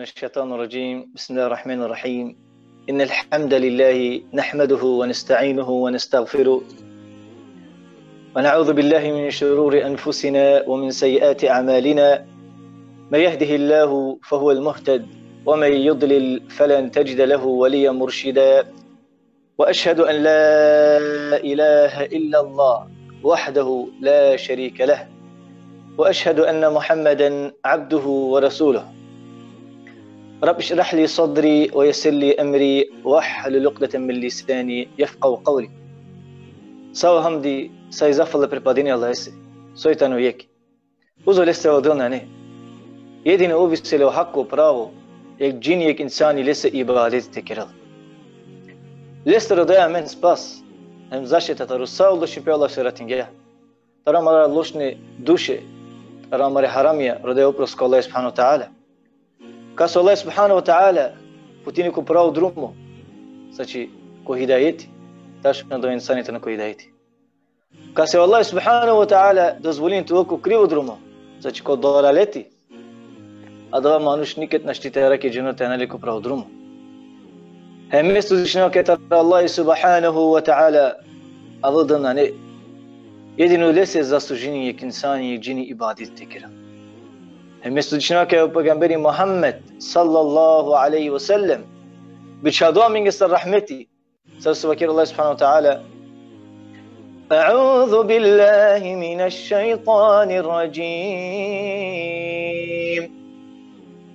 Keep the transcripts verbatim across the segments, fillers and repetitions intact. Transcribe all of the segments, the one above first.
الشيطان الرجيم. بسم الله الرحمن الرحيم. إن الحمد لله نحمده ونستعينه ونستغفره، ونعوذ بالله من شرور أنفسنا ومن سيئات أعمالنا. من يهده الله فهو المهتد، ومن يضلل فلن تجد له وليا مرشدا. وأشهد أن لا إله إلا الله وحده لا شريك له، وأشهد أن محمدا عبده ورسوله. رب اشرح لي صدري ويسر لي أمري واحلل عقدة من لساني يفقهوا قولي. Sa o hamdi, sa i zahvala pripadini Allahese, soj tano jekh. Uzo leste o Del nane. Jedino ov isi le o hako pravo, jekh džini, jekh insani lese ibadeti te kerel. Leste rodaja amen spas hem zaštita taro sa o lošnipe, Allah seratingja. Taro amare lošne duše, taro amare haramija, rodaja oprost ko Allah subhanahu wa ta'ala. Kas o Allah subhanahu wa ta'ala putini ko pravo drumo, znači ko hidajeti, tačno odova insani tano ko hidajeti. Kas o Allah subhanahu wa ta'ala dozvolini te ovel ko krivo drumo, znači ko dalaleti, adava manuš niked našti te arakhi dženo te anel le ko pravo drumo. Hem me svedodžinava kaj taro Allah subhanahu wa ta'ala aver Del nane. Jedino lese zaslužini jekh insani, jekh džini ibadeti te kerel. Hem me svedodžinava kaj o pejgamberi Muhammed sallallahu alejhi ve sellem bičhado amenge sar rahmeti. Sar so vakeri Allah subhanahu wa ta'ala: أعوذ بالله من الشيطان الرجيم.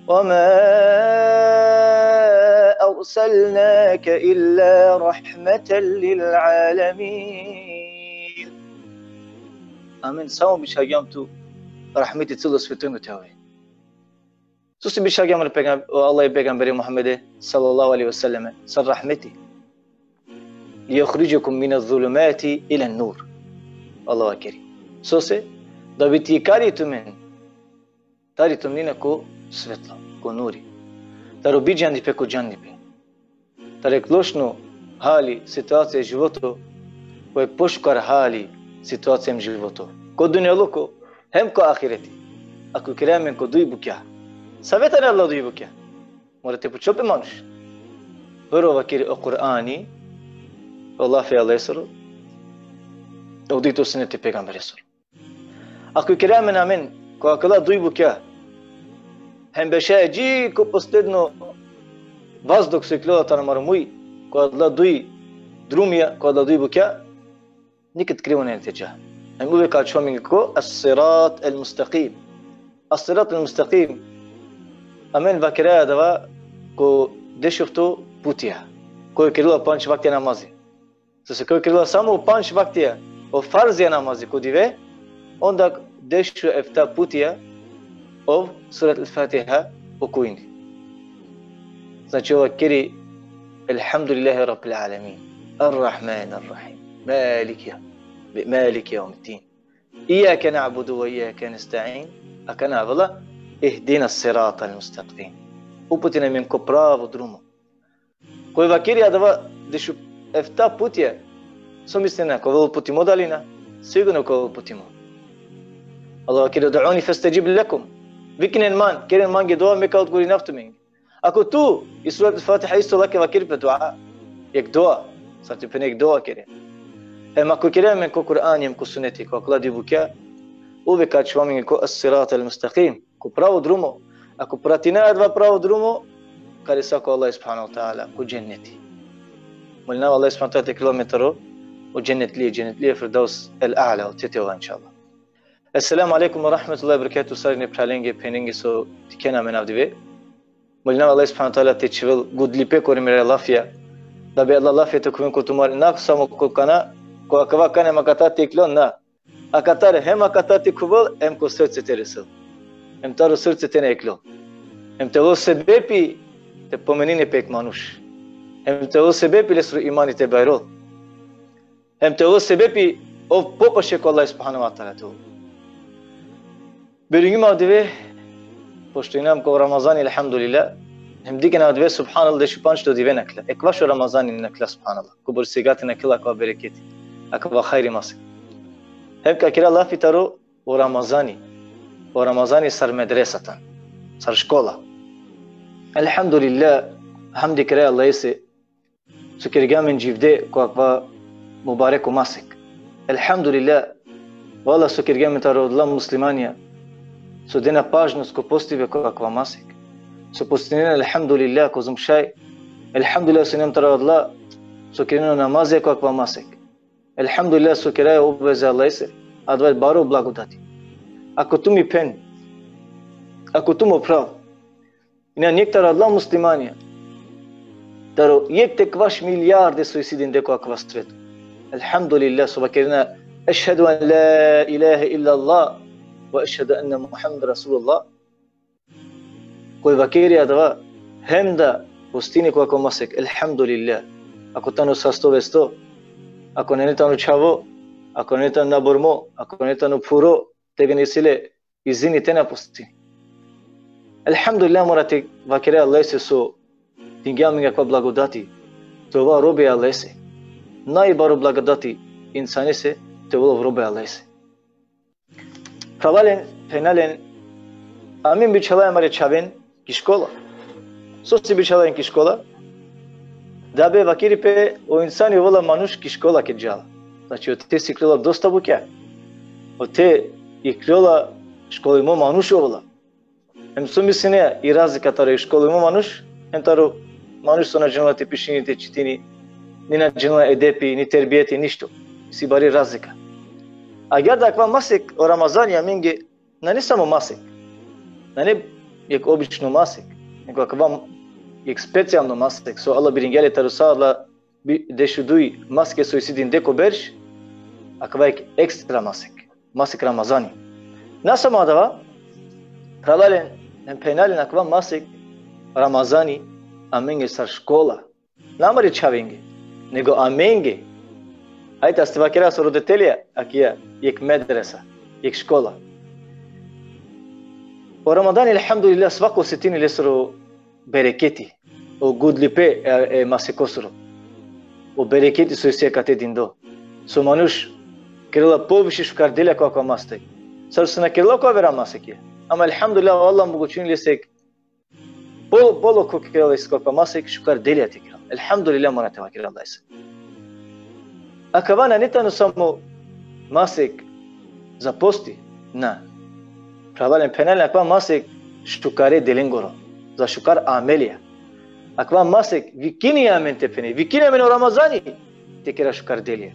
وما أرسلناك إلا رحمة للعالمين. Amen samo bičhagjam tu rahmeti celo svetongo te ove. Sose bičhagjam o pejgam-, o Allah e pejgamberi Muhammede sallallahu alejhi ve selleme sar rahmeti. ليخرجكم من الظلمات إلى النور. Allah vakeri. Sose? Da bi te ikari tumen tari tomnina ko svetlo, ko nuri. Taro bidžandipe ko džandipe. Taro jekh lošno hali, situacija e životo, ko jekh pošukar hali, situacija em životo. Ko dunjaluko, hem ko ahireti. Ako ikera amen ko duj bukja. Save tane adala duj bukja? Mora te pučhol pe manuš. Prvo vakeri o Kur'ani, o lafi e Allahesoro, o dujto suneti e pejgamberesoro. Ako ikera amen amen ko akala duj bukja, hem bešaja dži ko posledno vazduh so iklola taro amaro muj, ko adala duj drumija, ko adala duj bukja, niked krivo nane te dža. Hem uvek ka ačhova amenge ko as-sirat el-mustekim. As-sirat el-mustekim. Amen vakeraja adava ko dešofto putija. Koj kerela pandž vaktija namazi. Sose koj kerela samo pandž vaktija, o farzija namazi ko dive, onda dešofta putija ov surat el-Fatiha pokojni. Znači, ov vakeri: الحمد لله رب العالمين، الرحمن الرحيم، مالك يوم، مالك يوم الدين، إياك نعبد وإياك نستعين. Akana avela: اهدنا الصراط المستقيم. Uputin amen ko pravo drumo. Koj vakeri adava dešofta putija, so mislina, ka ovel uputimo dali na? Sigurno ka ovel uputimo. Allah vakeri: ادعوني أستجب لكم. Vikinen man, keren mange dua, me ka odgovorinav tumenge. Ako tu, i surat al-Fatiha isto lake vakeri pe dua, jekh dua, sar te phene jekh dua kere. Hem ako ikera amen ko Kur'ani, hem ko suneti, ko akala duj bukja, uvek ka ačhova amenge ko as-sirat al-mustekim, ko pravo drumo. Ako pratina adava pravo drumo, ka resa ko Allah subhanahu wa ta'ala ko dženneti. Molinava Allah subhanahu wa ta'ala te kerel amen taro o džennetlije, džennetlije Firdaus el-A'la, ote te ova, inšallah. Esselamu alejkum ve rahmetullahi ve berekatuhu, sarine phralenge, phenenge so dikhena amen avdive. Molinava Allah subhanahu wa ta'ala te čhivel gudlipe kori mire lafija, da bi adala lafija te khuven ko tumari, na samo ko kana, ko akava kana hem akatar te iklon, na. Akatar, hem akatar te khuvel, hem ko srce te resel. Hem taro srce te na iklol. Hem te ovel sebepi te pomenine pe jekh manuš. Hem te ovel sebepi lesoro imani te bajrol. Hem te ovel sebepi ov popaše ko Allah subhanahu wa ta'ala te ovel. Biringjum avdive, pošto inam ko Ramazani, elhamdulillah, hem dikhena avdive, subhanallah, dešupandžto dive nakhla. Ekvaš o Ramazani nakhla, subhanallah. Kobor sigate nakhla akava bereketi, akava hajri masek. Hem ka kera lafi taro o Ramazani. O Ramazani sar medresa tano, sar škola. Elhamdulillah, hamdi kera Allahese, so kergja amen dživde ko akava mubareko masek. Elhamdulillah, o Allah so kergja amen taro adala muslimanja, so dena pažnost ko postibe ko akava masek. So postinena, elhamdulillah, kozom šaj. Elhamdulillah so inem taro adala so kerena namazija ko akava masek. Elhamdulillah so keraja obaveze Allahese, adava baro blagodati. Ako tu mi phen, ako tu mo phral, ine jekh taro adala muslimanja, taro jekh te kvaš milijarde so isi dinde ko akava sveto. Elhamdulillah, so vakerena, ešhedu en la ilahe illallah, ve ešhedu enne Muhammed Resulullah. Koj vakeri adava, hem da postini ko akava masek, elhamdulillah. Ako tano sasto vesto, ako nane tano čhavo, ako nane tano nabormo, ako nane tano phuro, tegani si le izini te na postini. Elhamdulillah, mora te vakere Allahese so dingja amenge akava blagodati, te ova robe Allahese. Najbaro blagodati insanese, te ovel robe Allahese. Phralalen, phenalen, amen bičhalaja amare čhaven ki škola. So si bičhalaja ki škola? Da be, vakeri pe, o insani ovela manuš ki škola ked džala. Znači, ote siklola dosta bukja. Ote iklola školimo manuš ovela. Hem so misline i razlika taro školimo manuš, hem taro manuš so na džanela te pišini, te čitini, ni na džanela edepi, ni terbijeti, ništo. Si bari razlika. Agjaar da akava masek o Ramazani amenge nane samo masek. Nane jekh obično masek, nego akava jekh specijalno masek, so Allah biringja le taro sa adala bi-, dešuduj maske so isi dinde ko berš, akava jekh ekstra masek, masek Ramazani. Na samo adava, phralalen, hem phenalen, akava masek Ramazani amenge sar škola. Na amare čhavenge, nego amenge. Hajde, as te vakera so roditelja, akija jekh medresa, jekh škola. O Ramazani, elhamdulillah, svako osetini lesoro bereketi, o gudlipe e, e masekosoro. O bereketi so isi akate dindo. So manuš kerela poviše šukar delja ko akava masek. Sar so na kerela ko avera masek. Ama elhamdulillah, o Allah omogućini lese bol-, bolo ko kerela lese ko akava masek, šukar delja te kerela. Elhamdulillah, mora te vakera Allahese. Akava nane tano samo masek za posti, na. Phralalen, phenalen, akava masek šukare delengoro, za šukar amelija. Akava masek vikini amen te phene, vikini amen o Ramazani te kera šukar delija.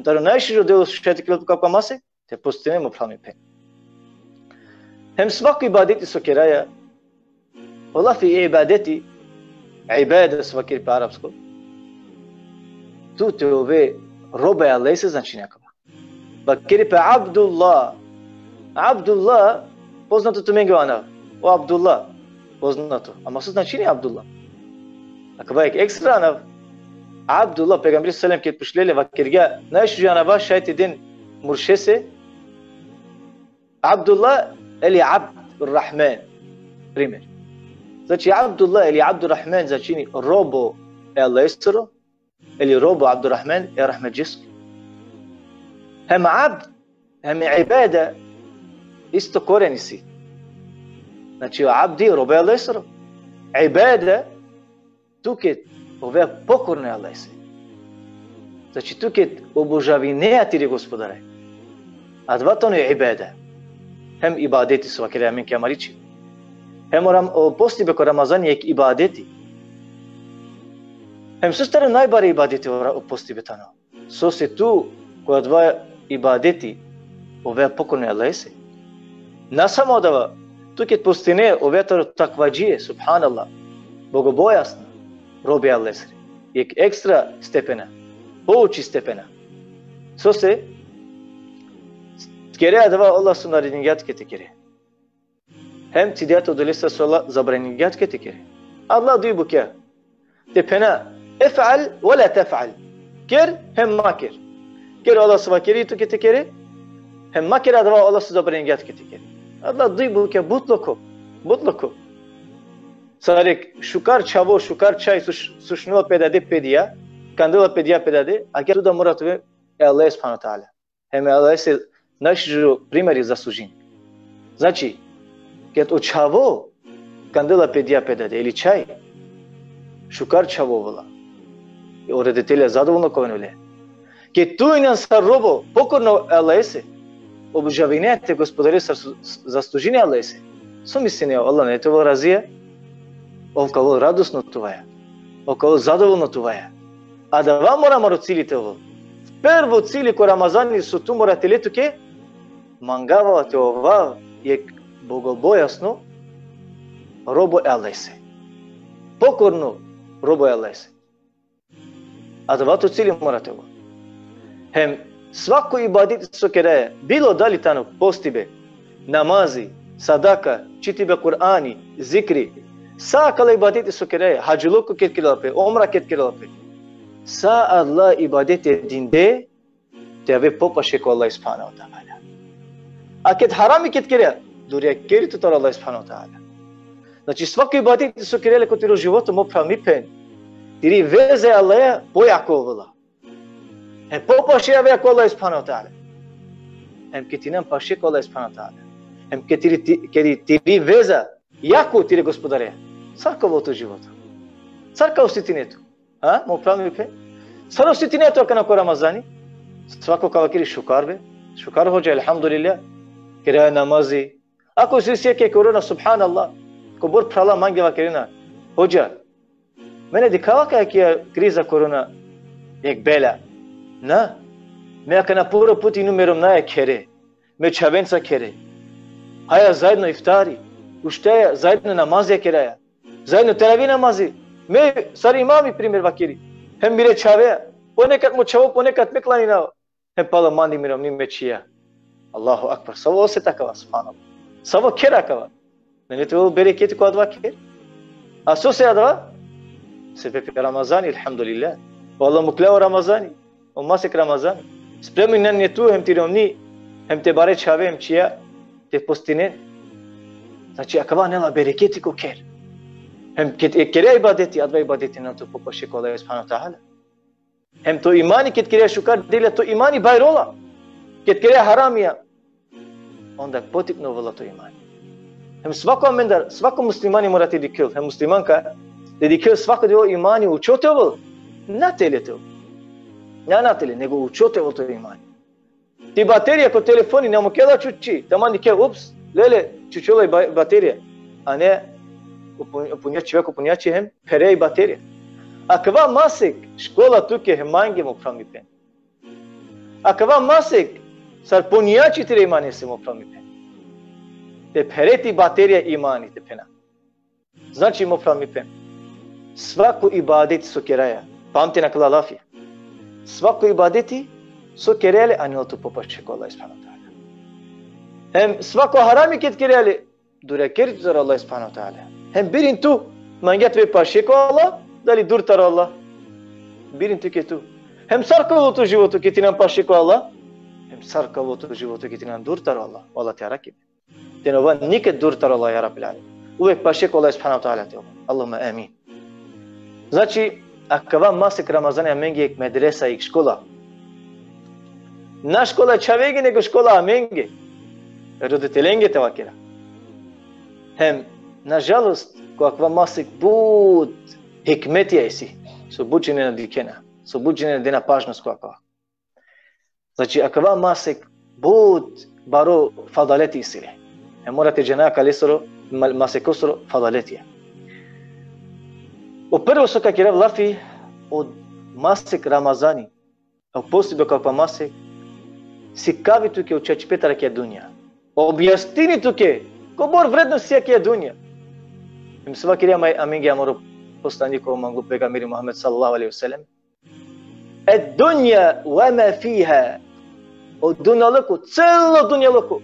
Taro najšužo delo so šaj te kerel ko akava masek, te postine, mo phral, mi phen. Hem svako ibadeti so keraja, o lafi ibadeti, ibade so vakeri pe arapsko, tu te ove robe Allahese, značini akava. Vakeri pe Abdullah. Abdullah, poznato tumenge o anav. O Abdullah, poznato. Ama so značini Abdullah? Akava jekh ekstra anav. Abdullah, pejgamberi sallallahu alejhi ve sellem ked pučle le, vakergja, najšuža anava šaj te den muršese, Abdullah ili Abdurrahman. Primer. Znači, Abdullah ili Abdurrahman značini robo e Allahesoro, ili robo Abdurrahman e Rahmetdžesko. Hem abd, hem ibade, isto koren isi. Znači, o abdi, robo e Allahesoro. Ibade, tu ked ove pokorno e Allahese. Znači, tu ked obožavinea tire Gospodare. Adava tano ibade. Hem ibadeti so vakera amen ki amari čhib. Hem o Ram-, o postibe ko Ramazani jekh ibadeti. Hem sose tano najbare ibadeti o ra-, o postibe tano? Sose tu ko adava ibadeti ove pokorno e Allahese. Na samo adava, tu ked postine ove taro takvadžije, subhanallah, bogobojazna, robe e Allahesere. Jekh ekstra stepena, pouči stepena. Sose, kere adava Allah so naredingja tuke te kere. Hem cidea te odolestar so Allah zabraningja tuke te kere. Adala duj bukja. Te phena, ef'al ve la tef'al. Ker, hem ma ker. Ker o Allah so vakeri tuke te kere, hem ma ker adava o Allah so zabraningja tuke te kere. Adala duj bukja, but lokho. But lokho. Sar jekh šukar čhavo, šukar čhaj, so š-, so šunela pe dade, pe dija, kandela pe dija, pe dade, agjaar tu da mora te ove e Allah subhanahu ve teala. Hem e Allahese najšužo primeri zaslužini. Znači, ked o čhavo kandela pe dija pe dade, ili čhaj, šukar čhavo ovela. O roditelja zadovoljno ka oven ole. Ked tu injan sar robo, pokorno Allahese, obožavine te Gospodare sar su-, zaslužine Allahese. So misline, o Allah nane te ovel razija? Ov ka ovel radosno tuvaja. Ov ka ovel zadovoljno tuvaja. Adava mora amaro cili te ovel. Prvo cili ko Ramazani so tu mora te le tuke, mangava te ovav jekh bogobojazno robo e Allahese. Pokorno robo e Allahese. Adava to cili mora te ovel. Hem svako ibadeti so keraja, bilo dali tano postibe, namazi, sadaka, čitibe Kur'ani, zikri, sa akala ibadeti so keraja, hadžiluko ked kerela pe, omra ked kerela pe. Sa adala ibadeti dinde, te ave popaše ko Allah subhanahu wa ta'ala. A ked harami ked keraja, durjakeri tu taro Allah subhanahu wa ta'ala. Znači, svako ibadeti so keraja le ko tiro životo, mo phral, mi phen, tiri veza e Allaheja pojako ovela. Hem popaše ave ko Allah subhanahu wa ta'ala. Hem ked injan paše ko Allah subhanahu wa ta'ala. Hem ked tiri, ti-, ked tiri veza jako tire Gospodareja. Sar ka ovel to životo? Sar ka osetine tu? A, mo phral, mi phen? Sar osetine tu akana ko Ramazani? Svako ka vakeri šukar be. Šukar hodža, elhamdulillah. Keraja namazi. Ako si sijekh korona, subhanallah. Kobor phrala mange vakerena: Hodža, me na dikhava kaj akija kriza korona jekh bela. Na. Me akana poro puti numero naja khere. Me čhavenca khere. Haja zaedno iftari. Uštaja zaedno namazija keraja. Zaedno teravi namazi. Me sar imami primer vakeri. Hem mire čhaveja. Ponekad mo čhavo, ponekad me klaninava. Hem pala mande miro romni, me čhija. Allahu akbar. Savo oset akava, subhanallah. Savo kher akava. Nane te ovel bereketi ko adava kher? A sose adava? Sebepi Ramazani, elhamdulillah. O Allah mukhlja o Ramazani. O masek Ramazani. Spremno injan tu hem ti romni, hem te bare čhave, hem čhija, te postinen. Znači, akava anela bereketi ko kher. Hem ked e kere ibadeti, adava ibadeti injan tu popaše ko Allah subhanahu wa ta'ala. Hem to imani ked kere šukar delija, to imani bajrola. Ked kere haramija, onda potipno ovela to imani. Hem svako amendar, svako muslimani mora te dikhel, hem muslimanka, te dikhel svako dive o imani učo te ovel. Na tele te ovel. Na, na tele, nego učo te ovel to imani. Ti baterija ko telefoni na mukela čuči, taman dikhe, ups, lele, čučola i ba-, baterija. A ne, upun-, upunjači, vek upunjači hem, phere i baterija. Akava masek škola tuke hem mange, mo phral, mi phen. Akava masek sar punjači tire imanese, mo phral, mi phen. Te phere ti baterija imani, te phena. Znači, mo phral, mi phen, svako ibadeti so keraja, pamtin akala lafija. Svako ibadeti so keraja le, anela tu popaše ko Allah subhanahu wa ta'ala. Hem svako harami ked keraja le, durjakeri tu taro Allah subhanahu wa ta'ala. Hem birin tu, mangea te ove paše ko Allah, dali dur taro Allah. Birin tu ked tu. Hem sar ka ovel to životo ked injan paše ko Allah, hem sar ka ovel to životo ked injan dur taro Allah. O Allah te arakhi. Te na ova niked dur taro Allah, ja Rabbil alemin. Uvek paše ko Allah subhanahu wa ta'ala te ova. Allahumma amin. Znači, akava masek Ramazani amenge jekh medresa, jekh škola. Na škola čhavenge, nego škola amenge. Roditelenge te vakera. Hem, nažalost, ko akava masek but hikmetija isi. So but džene na dikhena. So but džene na dena pažnost ko akava. Znači, akava masek but baro fadaleti isi le. E mora te džana akalesoro, ma-, masekosoro fadaletija. O prvo so ka kerav lafi, o masek Ramazani, o postibe ko akava masek, sikavi tuke o čačipe tari akija dunja. Objasnini tuke kobor vrednost si akija dunja. Hem so vakergja amenge amaro poslaniko, manglo pejgamberi Muhammed sallallahu alejhi ve sellem: Ed-dunja ve ma fiha. O dunjaluko, celo dunjaluko.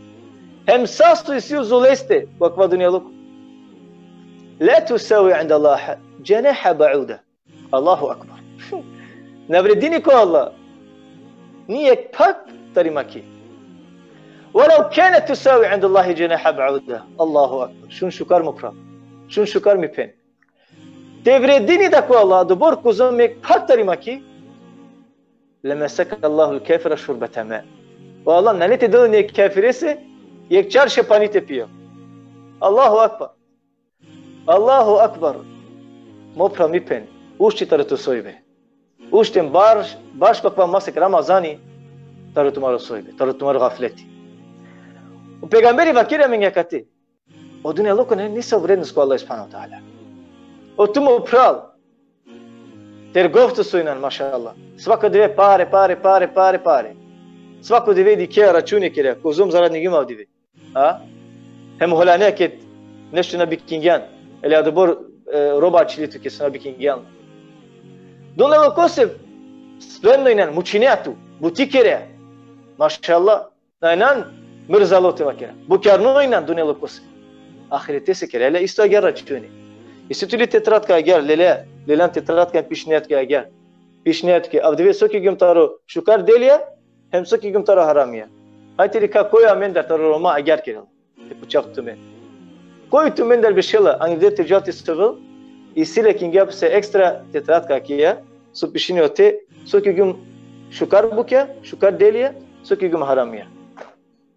Hem sa so isi uzo leste, ko akava dunjaluko. La tusawi inda Allah dženaha ba'uda. Allahu akbar. Na vredini ko Allah ni jekh phak tari maki. Ve lev kanet tusavi indallahi dženaha ba'uda. Allahu akbar. Šun šukar, mo phral. Šun šukar, mi phen. Te vredini da ko Allah, dobor kozom jekh phak tari maki. Lema seka Allahul kafira šurbete ma. O Allah nane te del e kafirese jekh čaše pani te pijel. Allahu akbar. Allahu akbar. Mo phral, mi phen, ušti taro tu sojbe. Ušten baš, baš ko akava masek Ramazani, taro tumaro sojbe, taro tumaro gafleti. O pejgamberi vakeri amenge akate: o dunjaluko nane niso vrednost ko Allah subhanahu ve teala. O tu, mo phral, trgovco so inan, mašallah. Svako dive pare, pare, pare, pare, pare. Svako dive dikhe, računi kere, kozom zaradingjum avdive. A? Hem holane ked nešto na bikingjan. Ili adobor, e, roba ačhili tuke so na bikingjan. Dunjalukose spremno inan, mučinea tu, buti kerea. Mašallah. Na inan mrzalo te vakera. Bukjarno inan dunjalukose. Ahiretese kere le isto agjaar računi. Isi tut li tetratka agjaar, lele, lelan tetratka, pišinea tuke agjaar. Pišinea tuke avdive so kergjum taro šukar delija, hem so kergjum taro haramija. Hajde te dikha koj amendar taro Roma agjaar kerela. Te pučav tumen. Koj tumendar bešela, angleder te džal te sovel, isi le kingja pese ekstra tetratka akija, so pišini ote, so kergjum šukar bukja, šukar delija, so kergjum haramija.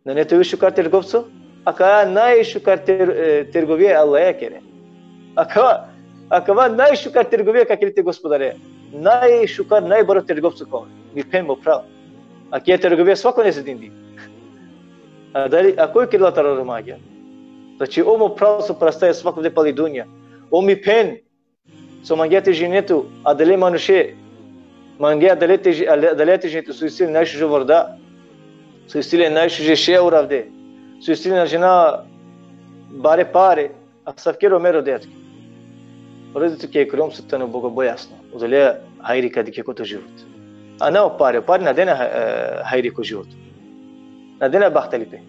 Nane te ove šukar trgovco? Akava najšukar ter-, e, trgovija e Allaheja kere. Akava, akava najšukar trgovija ka kere te Gospodare. Najšukar, najbaro trgovco ka ove. Mi phen, mo phral. Akija trgovija svakonese dindi. A dali, a koj kerela taro Roma agjaar? Znači, o mo phral so prastaja svako dive pali dunja. O mi phen, so mangea te ženine tu adale manuše, mangea adale te ži-, ale-, adale te ženine tu, so isi le najšužo vorda, so isi le najšuže šeja uravde, so isi le na žena bare pare, asavke Rome rodea tuke. Rode tuke jekh Rom so tano bogobojazno. Odole hajri ka dikhe ko to život. A na o pare, o pare na dena ha-, e, hajri ko život. Na dena bahtalipe.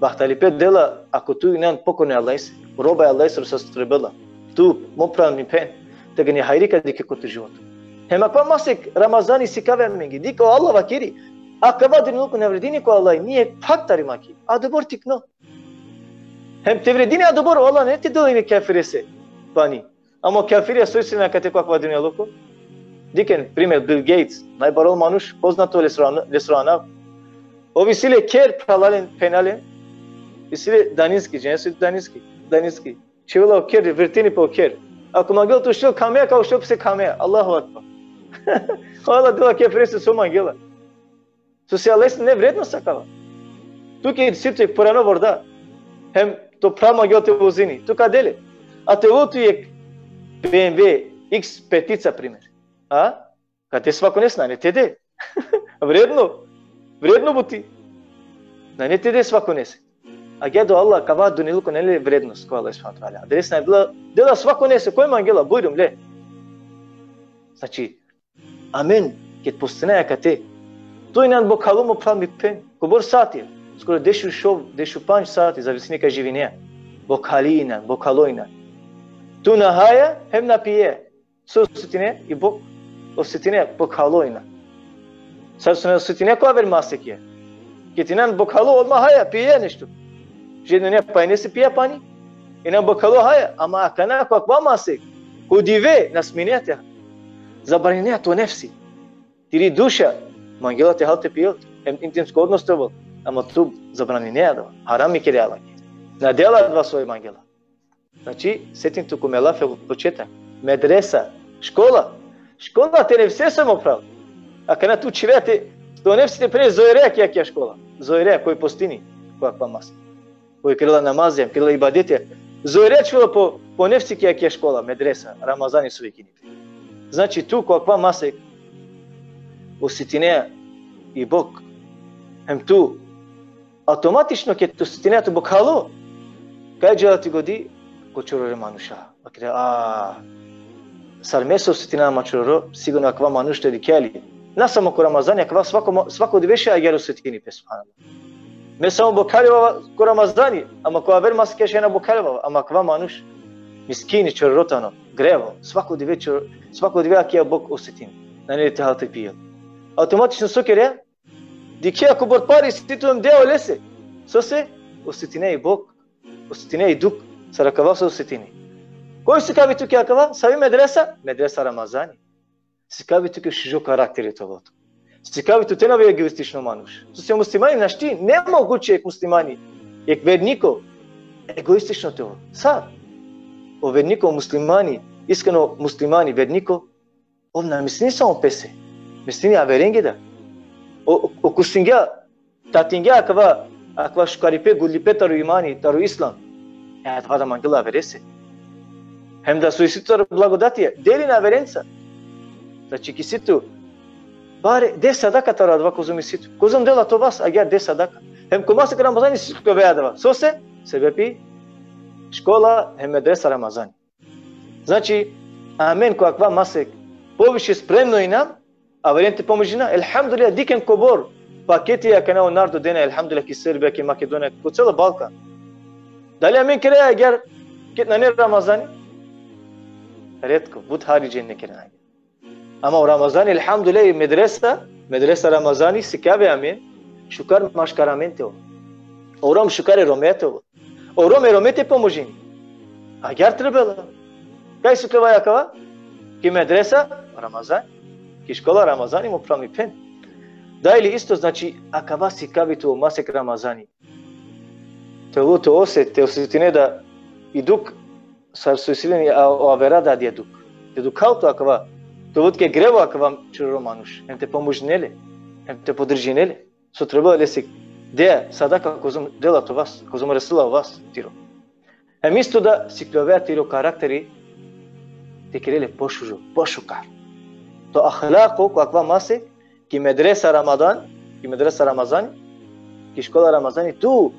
Bahtalipe dela ako tu inan pokorno e Allahese, roba e Allahese, so strobela. Tu, mo phral, mi phen, tegani hajri ka dikhe ko to život. Hem akava masek Ramazani sikavela amenge. Dikh, o Allah vakeri: akava dunjaluko na vredini ko Allah ni jekh phak tari maki. Adobor tikno. Hem te vredini adobor, o Allah nane te del jekhe kafirese pani. Ama o kafiri so isi le akate ko akava dunjaluko. Dikhen, primer, Bill Gates, najbaro manuš, poznato lesoro ana-, lesoro anav. Ov isi le kher, phralalen, phenjalen. Isi le daninski, džanen so i daninski, daninski. Čhivela o kher, vrtini pe o kher. Ako mangela te uštel kamea, ka uštel pese kamea. Allahu akbar. O Allah dela kafirese so mangela. Sose e Allahese nane vrednost akava. Tuke isi tut jekh purano vorda. Hem to phral mangela te vozini. Tu ka de le? A te ovel tut jekh B M W X petica, primer. A? Ka de svakonese? Nane te de. Vredno. Vredno buti. Nane te de svakonese. Agjaar o Allah, akava dunjaluko nane le vrednost ko Allah subhanahu ve teala. Adalese na dela, dela svakonese, koj mangela, bujrum, le. Znači, amen, ked postinaja akate, tu inan bokhalo, mo phral, mi phen, kobor satija? Skoro dešušov, dešupandž sati, zavisini kaj živinea. Bokhali inan, bokhalo inan. Tu na haja, hem na pijea. So osetine? I bok-, osetine, bokhalo inan. Sar so na osetine ko aver masekija. Ked inan bokhalo, odma haja, pijea nešto. Žedno ne, pajnese pijea pani. Inan bokhalo, haja, ama akana ko akava masek, ko dive, na sminea te ha. Zabraninea to nefsi. Tiri duša mangela te hal, te pijel, hem intimsko odnos te ovel. Ama tu zabraninea adava. Harami kerea lake. Na dela adava so mangela. Znači, setin tut ko me lafi ko početak. Medresa, škola. Škola te nefsese, mo phral. Akana tu čhivea te, to nefsi te pere zoreja ki akija škola. Zoreja, koj postini ko akava masek. Koj kerela namazija, kerela ibadetija. Zoreja čhivela po, po nefsi ki akija škola, medresa, Ramazani so vikini pe. Znači, tu ko akava masek osetinea i bok. Hem tu automatično ked osetinea tu bokhalo, kaj džala te godi? Ko čorore manuša. Vakere, a, sar me so osetinava ma čororo, sigurno akava manuš te dikhea li. Na samo ko Ramazani, akava svako ma-, svako dive šaj agjaar osetini pe, subhanallah. Me samo bokhalo ko Ramazani, ama ko aver masek šaj na bokhalo, ama akava manuš, miskini, čororo tano, grevo, svako dive čor-, svako dive akija bok osetini. Nane te hal, te pijel. Automatično so kerea? Dikhea kobor pare isi tu hem dea olese. Sose? Osetinea i bok, osetinea i dukh, sar akava so osetini. Koj sikavi tuke akava? Savi medresa? Medresa Ramazani. Sikavi tuke šužo karakteri te ovel tu. Sikavi tut te na ove egoistično manuš. Sose muslimani našti, nemoguće jekh muslimani, jekh verniko egoistično te ovel. Sar? o verniko muslimani, iskreno muslimani verniko, ov na mislini samo pese. Mislini averenge da. O, o, okusingja, tatingja akava, akava šukaripe, gudlipe taro imani, taro islam. E, adava da mangela averese. Hem da so isi tu taro blagodatija, deli na averenca. Znači, ki si tu, bare, de sadaka taro adava kozom isi tu. Kozom dela to vas, agjaar de sadaka. Hem ko masek Ramazani sikljovea adava. Sose? Sebepi škola hem medresa Ramazani. Znači, amen ko akava masek poviše spremno inam, averen te pomožina, elhamdulillah, dikhen kobor paketi akana o narodo dena, elhamdulillah, ki Srbija, ki Makedonija, ko celo Balkan. Dali amen kerea agjaar ked nane Ramazani? Retko, but hari džene kerena agjaar. Ama o Ramazani, elhamdulillah, i medresa, medresa Ramazani sikavi amen, šukar maškar amen te ovel. O Rom šukar e Rome te ovel. O Rom e Rome te pomožini. Agjaar trebela. Kaj sikljova akava? Ki medresa Ramazani. Ki škola Ramazani, mo phral, mi phen. Dajli isto, znači, akava sikavi tu o masek Ramazani. Te ovel te oset, te osetine da i dukh sar so isi len, a, o avera da adija dukh. Te dukhal tu akava, te ovel tuke grevo akava čororo manuš, hem te pomožine le, hem te podržine le. So trebela lese, de sadaka kozom dela to vas, kozom resela o vas tiro. Hem isto da sikljovea tiro karakteri, te kere le pošužo, pošukar. To ahlako, ko akava masek, ki medresa Ramadan, ki medresa Ramazani, ki škola Ramazani, tu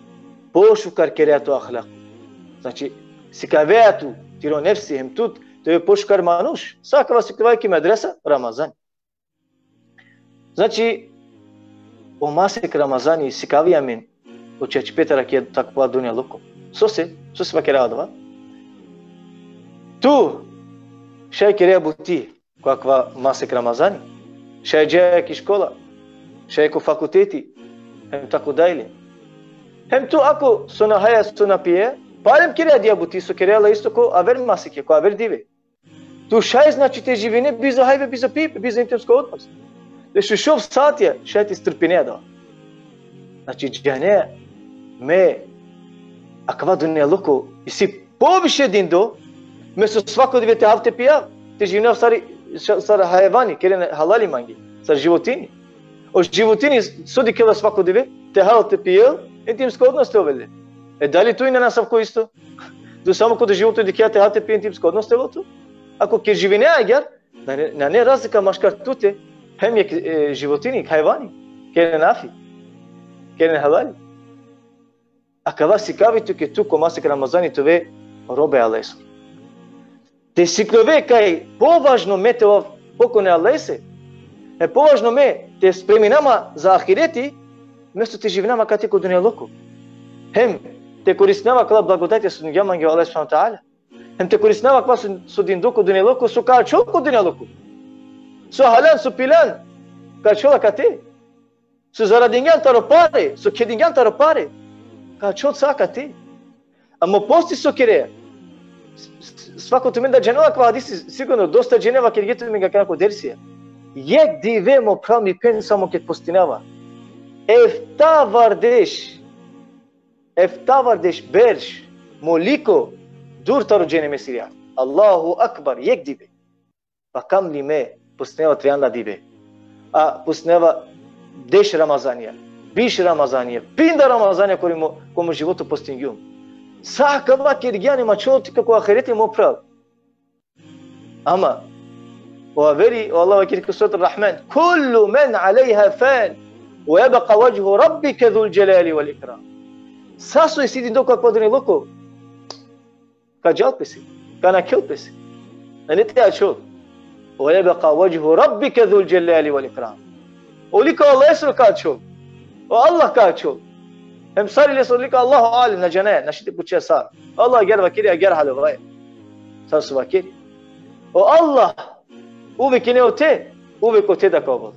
pošukar kerea to ahlako. Znači, sikavea tu tiro nefsi, hem tu te ove pošukar manuš. Sa akava sikljovea ki medresa Ramazani. Znači, o masek Ramazani sikavi amen o čačipe taro akava dunjaluko. Sose, sose vakerava adava? Tu šaj kerea buti ko akava masek Ramazani, šaj džaja ki škola, šaj ko fakulteti, hem tako dalje. Hem tu ako so na haja, so na pije, barem kerea adija buti so kerea la isto ko aver masek, ko aver dive. Tu šaj, znači, te živine bizo hajbe, bizo pipe, bizo intimsko odnos. Te šušov satja šaj te strpine adava. Znači, džane, me, akava dunjaluko isi poviše dindo, me so svako dive te hav te pijav, te živinav sar, sar hajvani, keren halali mange, sar životinji. O životinji so dikhela svako dive, te hal te pijel, intimsko odnos te ovel le. E, dali tu i nane asavko isto? Tu samo ko to životo dikhea te hal te pijel, intimsko odnos te ovel tu? Ako ke živine agjaar, nane, nane razlika maškar tute, hem jekh, e, životinji, hajvani, keren afi, keren halali. Akava sikavi tuke tu ko masek Ramazani te ove robe e Allahesoro. Te sikljove kaj považno me te ovav pokorno e Allahese, e považno me te spremina ma za ahireti, mesto te živina ma kate ko dunjaluko. Hem te koristina ma akala blagodatija so dingja mange o Allah subhanahu ve teala. Hem te koristina ma akava so, so dindo ko dunjaluko, so ka ačhol ko dunjaluko. So halan, so pilan, ka ačhol akate. So zaradingjan taro pare, so kedingjan taro pare, ka ačhol sa akate. Ama o posti so kerea, s-, s-, svako tumen da džanela akava hadisi, sigurno, dosta džene vakergje tumen akana ko dersija. Jekh dive, mo phral, mi phen, samo ked postinava, eftavardeš, eftavardeš berš mo liko dur taro dženemesiri afi. Allahu akbar, jekh dive. Pa kamli me postinava trianda dive. A postinava deš Ramazanija, biš Ramazanija, pinda Ramazanija kori mo, ko mo životo postingjum. Sa akava kergjan, ma ačhol tuke ko ahireti, mo phral. Ama o averi, o Allah vakeri ko surat Ar-Rahman: "Kullu men alejha fan, ve jebka vedžhu rabbike zul dželali vel ikram." Sa so isi dindo ko akava dunjaluko, ka džal pese, ka nakhel pese. Nane te ačhol. "Ve jebka vedžhu rabbike zul dželali vel ikram." O liko e Allahesoro ka ačhol. O Allah ka ačhol. Hem sar i lesoro liko, Allahu alem, na džanaja, našti te pučaja sar. Allah agjaar vakeri, agjaar halovaja. Sar so vakeri. O Allah uvek ine ote, uvek ote da ka ovel.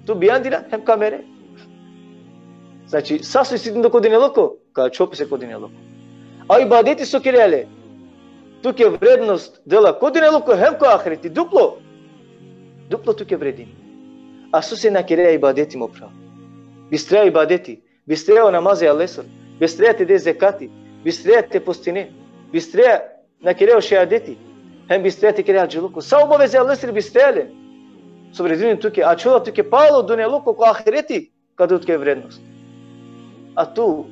Tu bijandila, hem ka mere. Znači, sa so isi dindo ko dunjaluko, ka ačhol pese ko dunjaluko. A ibadeti so kerea le, tuke vrednost dela ko dunjaluko hem ko ahireti, duplo. Duplo tuke vredini. A sose na kerea ibadeti, mo phral? Bistreja ibadeti, bistreja o namazi e Allahesoro, bistreja te de zekati, bistreja te postine, bistreja na kere o šehadeti, hem bistre te kere hadžiluko. Sa obaveze Allahesere bistre len. So vredini tuke, ačhola tuke palo dunjaluko ko ahireti, ka del tuke vrednost. A tu,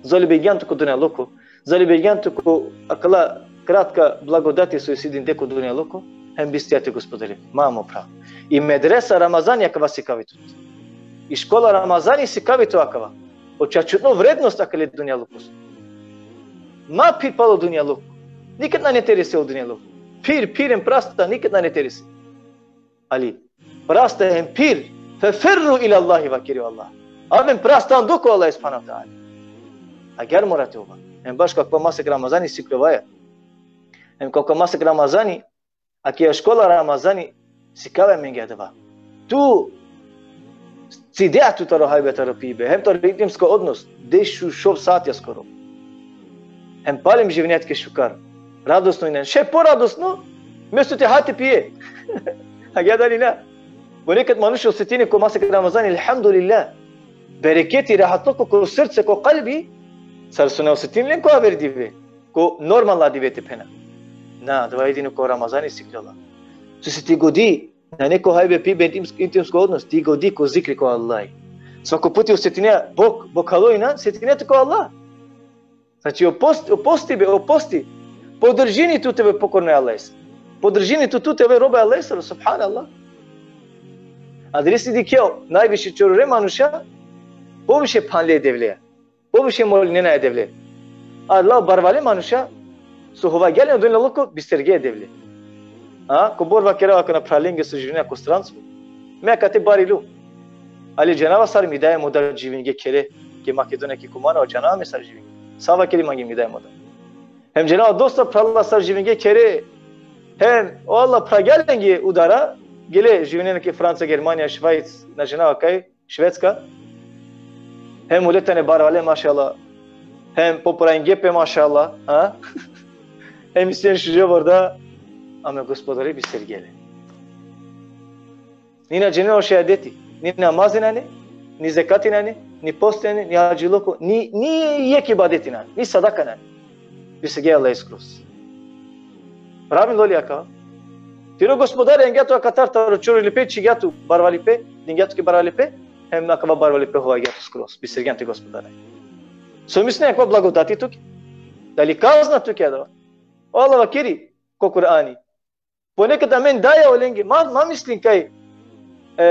zalibegjan tu ko dunjaluko, zalibegjan tu ko akala kratka blagodati so isi dinde ko dunjaluko, hem bistre te Gospodare. Ma, mo phral. I medresa Ramazani akava sikavi tut. I škola Ramazani sikavi tut akava. O čačutno vrednost akale dunjalukos. Ma phir palo dunjaluko. Nikad nane te rese o dunjaluko. Phir, phir hem prasta, nikad nane te rese. Ali, prasta hem phir, feferru ila Allahi, vakeri o Allah. Aven prasta ando ko Allah subhanahu ve teala. Agjaar mora te ova. Hem baš ko akava masek Ramazani siklovaja. Hem ko akava masek Ramazani, akaja škola Ramazani, sikava amenge adava. Tu cidea tu taro hajbe, taro pibe, hem taro intimsko odnos, deš u šov satja skoro. Hem palem živine tuke šukar. Radosno ine. Še poradosno, mesto te ha te pije. Agjaar dali na? Ponekad manuš osetini ko masek Ramazani, elhamdulillah. Bereketi, rahatluko ko srce, ko kalbi, sar so na osetini len ko aver dive, ko normalna dive te phena. Na, adava jedino ko Ramazani siklola. So si ti godi, nane ko hajbe pibe, intim-, intimsko odnos, ti godi ko zikri ko Allah. Svako puti osetinea bok, bokhalo ine, setinea tu ko Allah. Znači, o post-, o postibe, o posti, podržini tut te ove pokorno e Allahese. Podržini tut te ove roba e Allahese, subhanallah. Adalese dikhea, najviše čorore manuša, poviše phanle e Devle. Poviše molinena e Devle. A adala barvale manuša, so hovavgja len o dunjaluko, bistergje e Devle. A, kobor vakerava akana phralenge so živinena ko stranstvo. Me akate barilu. Ali džanava sar mi daj hem o dad živingje khere, ki Makedonija, ki Kumanovo, džanava me sar živingje. Sa vakeri mange mi daj hem o dad. Hem džanava dosta phrala sar živingje khere. Hem, o Allah, phralgja lenge udara, gele živinena ki Franca, Germanija, Švajc, na džanava kaj, Švedska. Hem ule tane barvale, mašallah. Hem popravingje pe, mašallah, a? Hem isi len šužo vorda, ama Gospodari bistergje le. Ni na džanela o šehadeti, ni namazi nane, ni zekati nane, ni posti nane, ni hadžiluko, ni, ni jekh ibadeti nane, ni sadaka nane. Bistergja e Allahese skroz. Pravilno li akava? Tiro Gospodari angja tu akatar taro čorolipe, čhivgja tu barvalipe, dingja tuke barvalipe, hem akava barvalipe hovavgja tu skroz. Bistergjan te Gospodari. So misline, akava blagodati tuke? Dali kazna tuke adava? O Allah vakeri ko Kur'ani. Ponekad amen daja olenge, ma, ma mislin kaj, e,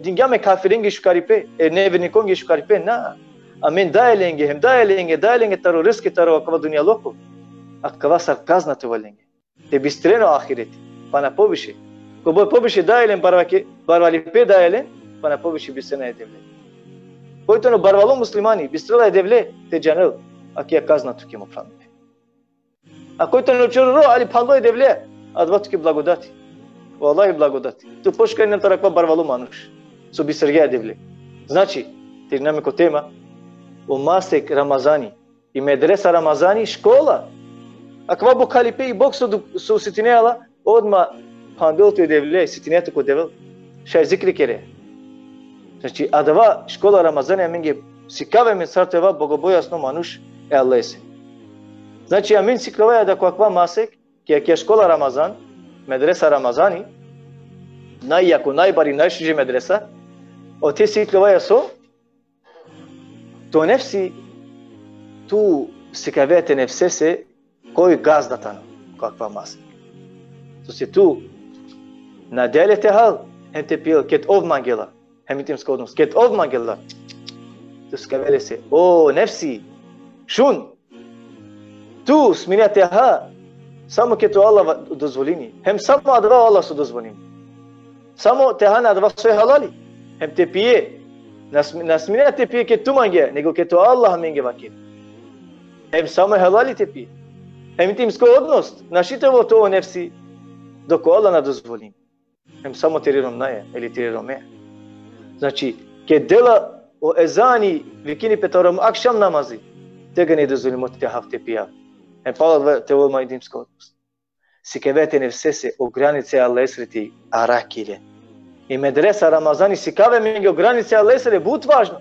dingjam e kafirenge šukaripe, e nevernikonge šukaripe, na. Amen daja lenge, hem daja lenge, daja lenge taro rizki, taro akava dunjaluko. Akava sar kazna te ovel lenge. Te bistren o ahireti, pana poviše. Kobor poviše daja len barvake-, barvalipe daja len, pana poviše bistrena e Devle. Koj tano barvalo muslimani, bistrela e Devle, te džanel, akaja kazna tuke, mo phral. A koj tano čororo, ali phanlo e Devle, adava tuke blagodati. Vallahi blagodati. Tu pošukar ine taro akava barvalo manuš so bistergja e Devle. Znači, te irina amen ko tema, o masek Ramazani, i medresa Ramazani, škola. Akava bokhalipe i bok so du-, so setinea la, odma phandel tu e Devle, setinea tu ko Devel. Šaj zikri kere. Znači, adava škola Ramazani amenge sikava amen sar te ova bogobojazno manuš e Allahese. Znači, amen siklovaja da ko akava masek, ki, ki škola Ramazan, medresa Ramazani, najjako, najbari, najšuže medresa, ote siklovaja so, to nefsi, tu sikavea te nefsese, koj gazda tano, ko akava masek. So si tu, na dele te hal, hem te pijel, ked ov mangela, hem intimsko odnos, ked ov mangela, tu sikavea lese, o nefsi, šun, tu sminea te ha, samo ked o Allah va-, dozvolini, hem samo adava o Allah so dozvolini. Samo te ha na adava so e halali, hem te pije, na sm-, na sminea te pije ked tu mangea, nego ked o Allah amenge vakeri. Hem samo e halali te pije. Hem intimsko odnos, našti te ovel tu, o nefsi, dok o Allah na dozvolini. Hem samo tiri romnjaja, ili tiri romnjaja. Znači, ked dela o ezani, vikini pe taro akšam namazi, tegani dozvolimo te hav te pijav. Hem pala te ovel ma intimsko odnos. Sikavea te nefsese o granice e Allahesere te arakhel len. I medresa Ramazani sikavea amenge o granice e Allahesere, but važno.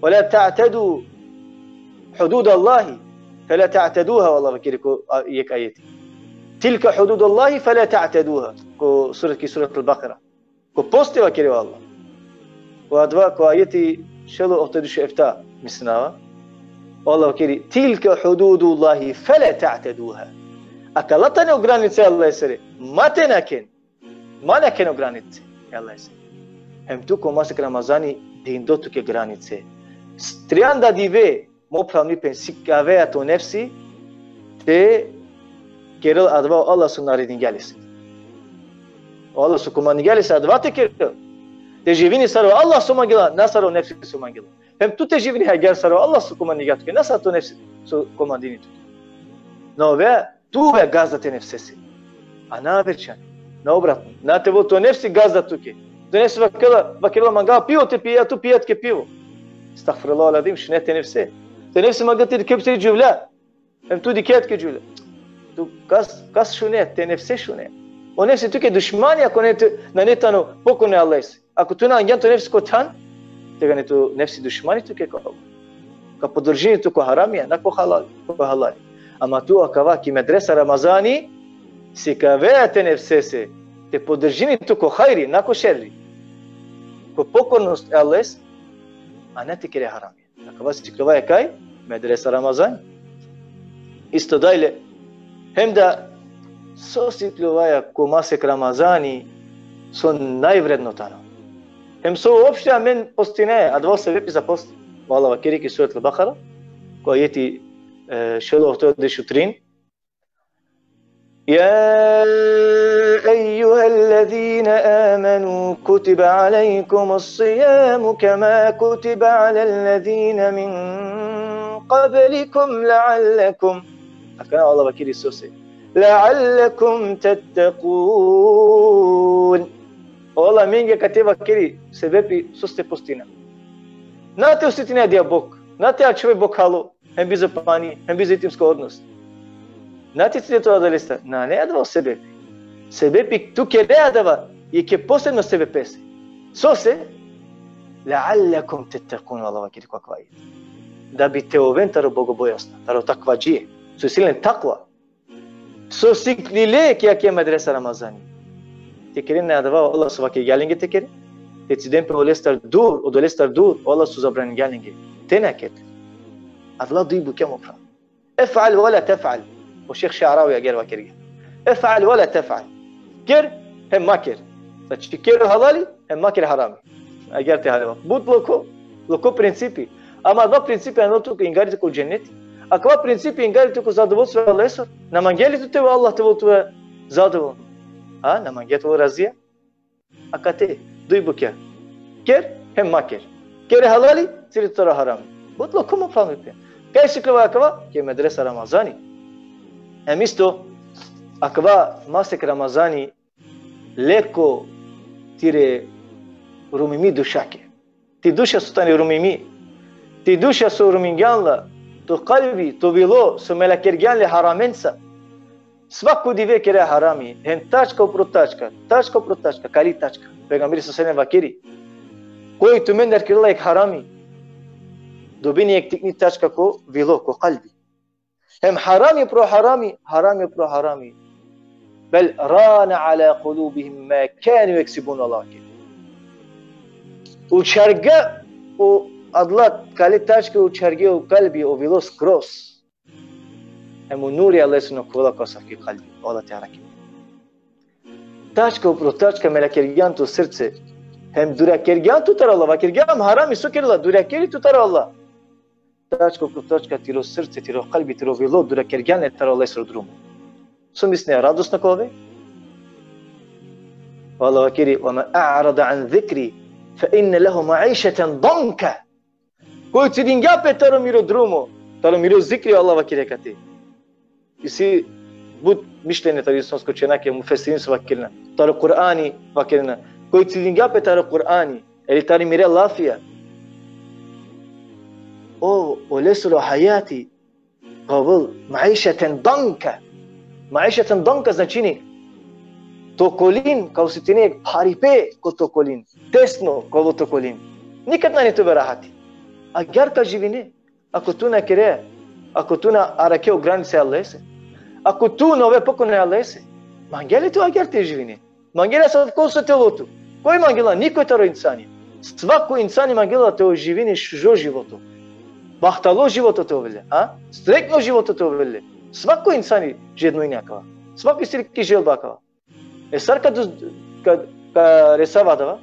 Ve la ta'tedu hududallahi. Fela ta'teduha, Allah vakeri ko a-, jek ajeti. Tilka hududullahi fela ta'teduha. Ko surat, ki surat Al-Baqara. Ko posti vakeri o Allah. Ko adava, ko ajeti šel u ohtedeš u efta, mislinava. O Allah vakeri, tilka hududullahi fela ta'teduha. Akala tane o granice e Allahesere, ma te nakhen. Ma nakhen o granice e Allahesere. Hem tu ko masek Ramazani dindo tuke granice. S-, trianda dive, mo phralni phen, sikavea to nefsi te kerel adava o Allah so naredingja lese. O Allah so komandingja lese adava te kerel. Te živini sar o Allah so mangela, na sar o nefsi so mangela. Hem tu te živini agjaar sar o Allah so komandingja tuke, na sar to nefsi so komandini tuke. Na ovea tu ovea gazda te nefsese. A na aver čhane. Na obratno. Na te ovel to nefsi gazda tuke. To nefsi vakerela, vakerela manga pivo te pija, tu pija tuke pivo. Estagfirullah el-azim, šune te nefse. To nefsi manga te dikhe pese džuvlja. Hem tu dikhe tuke džuvlja. Tu kas, kas šune, te nefse šune. O nefsi tuke dušmani, ako nane, nane tano pokorno e Allahese. Ako tu na angjan to nefsi ko than, tegani to nefsi dušmani tuke ko Allah. Ka podržini tu ko haramija, na ko halali, ko halali. Ama tu akava ki medresa Ramazani, sikavea te nefsese, te podržini tu ko hajri, na ko šerri. Ko pokornost e Allahese, a na te kere harami. Akava sikljovaja kaj? Medresa Ramazani. Isto dalje. Hem da so sikljovaja ko masek Ramazani, so najvredno tano. Hem so uopšte amen postinaja, adava sebepi za post. O Allah vakeri ki surat Al-Baqara, ko ajeti, e, šel u ohtedeš u trin. يا أيها الذين آمنوا كتب عليكم الصيام كما كتب على الذين من قبلكم لعلكم. Akana Allah vakeri sose. لعلكم تتقون. O Allah amenge kate vakeri sebepi sose postina. Na te osetine adija bok, na te ačhove bokhalo, hem bizo pani, hem bizo intimsko odnos. Na te cide tu adalestar. Nane adava o sebepi. Sebepi tu kere adava, jekhe posebno sebepese. Sose? لعلكم تتقون, Allah vakeri ko akava ajeti. Da bi te oven taro bogobojazna, taro takvadžije. So isi len takva. So siklile ki akaja medresa Ramazani. Te keren adava o Allah so vakergja lenge te keren. Te ciden pe olestar dur, odolestar dur, o Allah so zabraningja lenge. Te na keren. Adala duj bukja, mo phral. افعل ولا تفعل. O šejh Še'ravi agjaar vakergja. افعل ولا تفعل. Ker, hem ma ker. Znači, ker o halali, hem ma ker harami. Agjaar te haleva. But loko, loko principi. Ama adava principi ano tu ingari ko dženeti. Akava principi ingari tu ko zadovoljstvo e Allahesoro. Na mangea li tu te o Allah te ovel tuja zadovoljno? A, na mangea te ovel razija? Akate, duj bukja. Ker, hem ma ker. Ker e halali, cide tu taro harami. But loko, mo phral, mi phen. Kaj sikljovaja akava? Ki medresa Ramazani. Hem isto, akava masek Ramazani leko tire rumimi dušake. Ti duša so tani rumimi. Ti duša so rumingjan la. To kalbi, to vilo, so melakergjan le haramenca. Svako dive kere harami, hem tačka upro tačka, tačka upro tačka, kali tačka. Pejgamberi sallallahu alejhi ve sellem vakeri: Koj tumendar kerela jek harami, dobini jek tikni tačka ko vilo, ko kalbi. Hem harami upro harami, harami upro harami. بل ران على قلوبهم ما كانوا يكسبون, Allah vakeri. Učhargja o adala kali tačke, učhargja o kalbi, o vilo skroz. Hem o nuri e Allahesoro na khuvela ko asavki kalbi, o Allah te arakhel. Tačka upro tačka melakergjan to srce. Hem durakergjan tu taro Allah, vakergjan harami so kerela, durakeri tu taro Allah. Tačka upro tačka tiro srce, tiro kalbi, tiro vilo durakergjan le taro Allahesoro drumo. So misline, radosno ka ove? O Allah vakeri: ومن أعرض عن ذكري فإن له معيشة ضنكا. Koj cidingja pe taro miro drumo, taro miro zikri, Allah vakeri kate. Isi but mišljenje taro islamsko učenjake, mufesirin so vakerena. Taro Kur'ani vakerena. Koj cidingja pe taro Kur'ani, ili tari mire lafija, o, olesoro hajati ka ovel معيشة ضنكا. معيشة ضنكا značini tokolin, ka osetine pharipe ko tokolin. Tesno ka ovel tokolin. Nikad nane te ove rahati. Agjaar ka živine. Ako tu na kere Ako tu na arakhe o granice Allahese, ako tu na ove pokorno Allahese, mangea li tu agjaar te živine? Mangela asavko so telo tu? Koj mangela? Nikoj taro insani. Svako insani mangela te živini šužo životo. Bahtalo životo te ovel le, a? Sretno životo te ovel le. Svako insani žedno ine akava. Svako isi ki želba akava. E sar ka, ka, ka resava adava?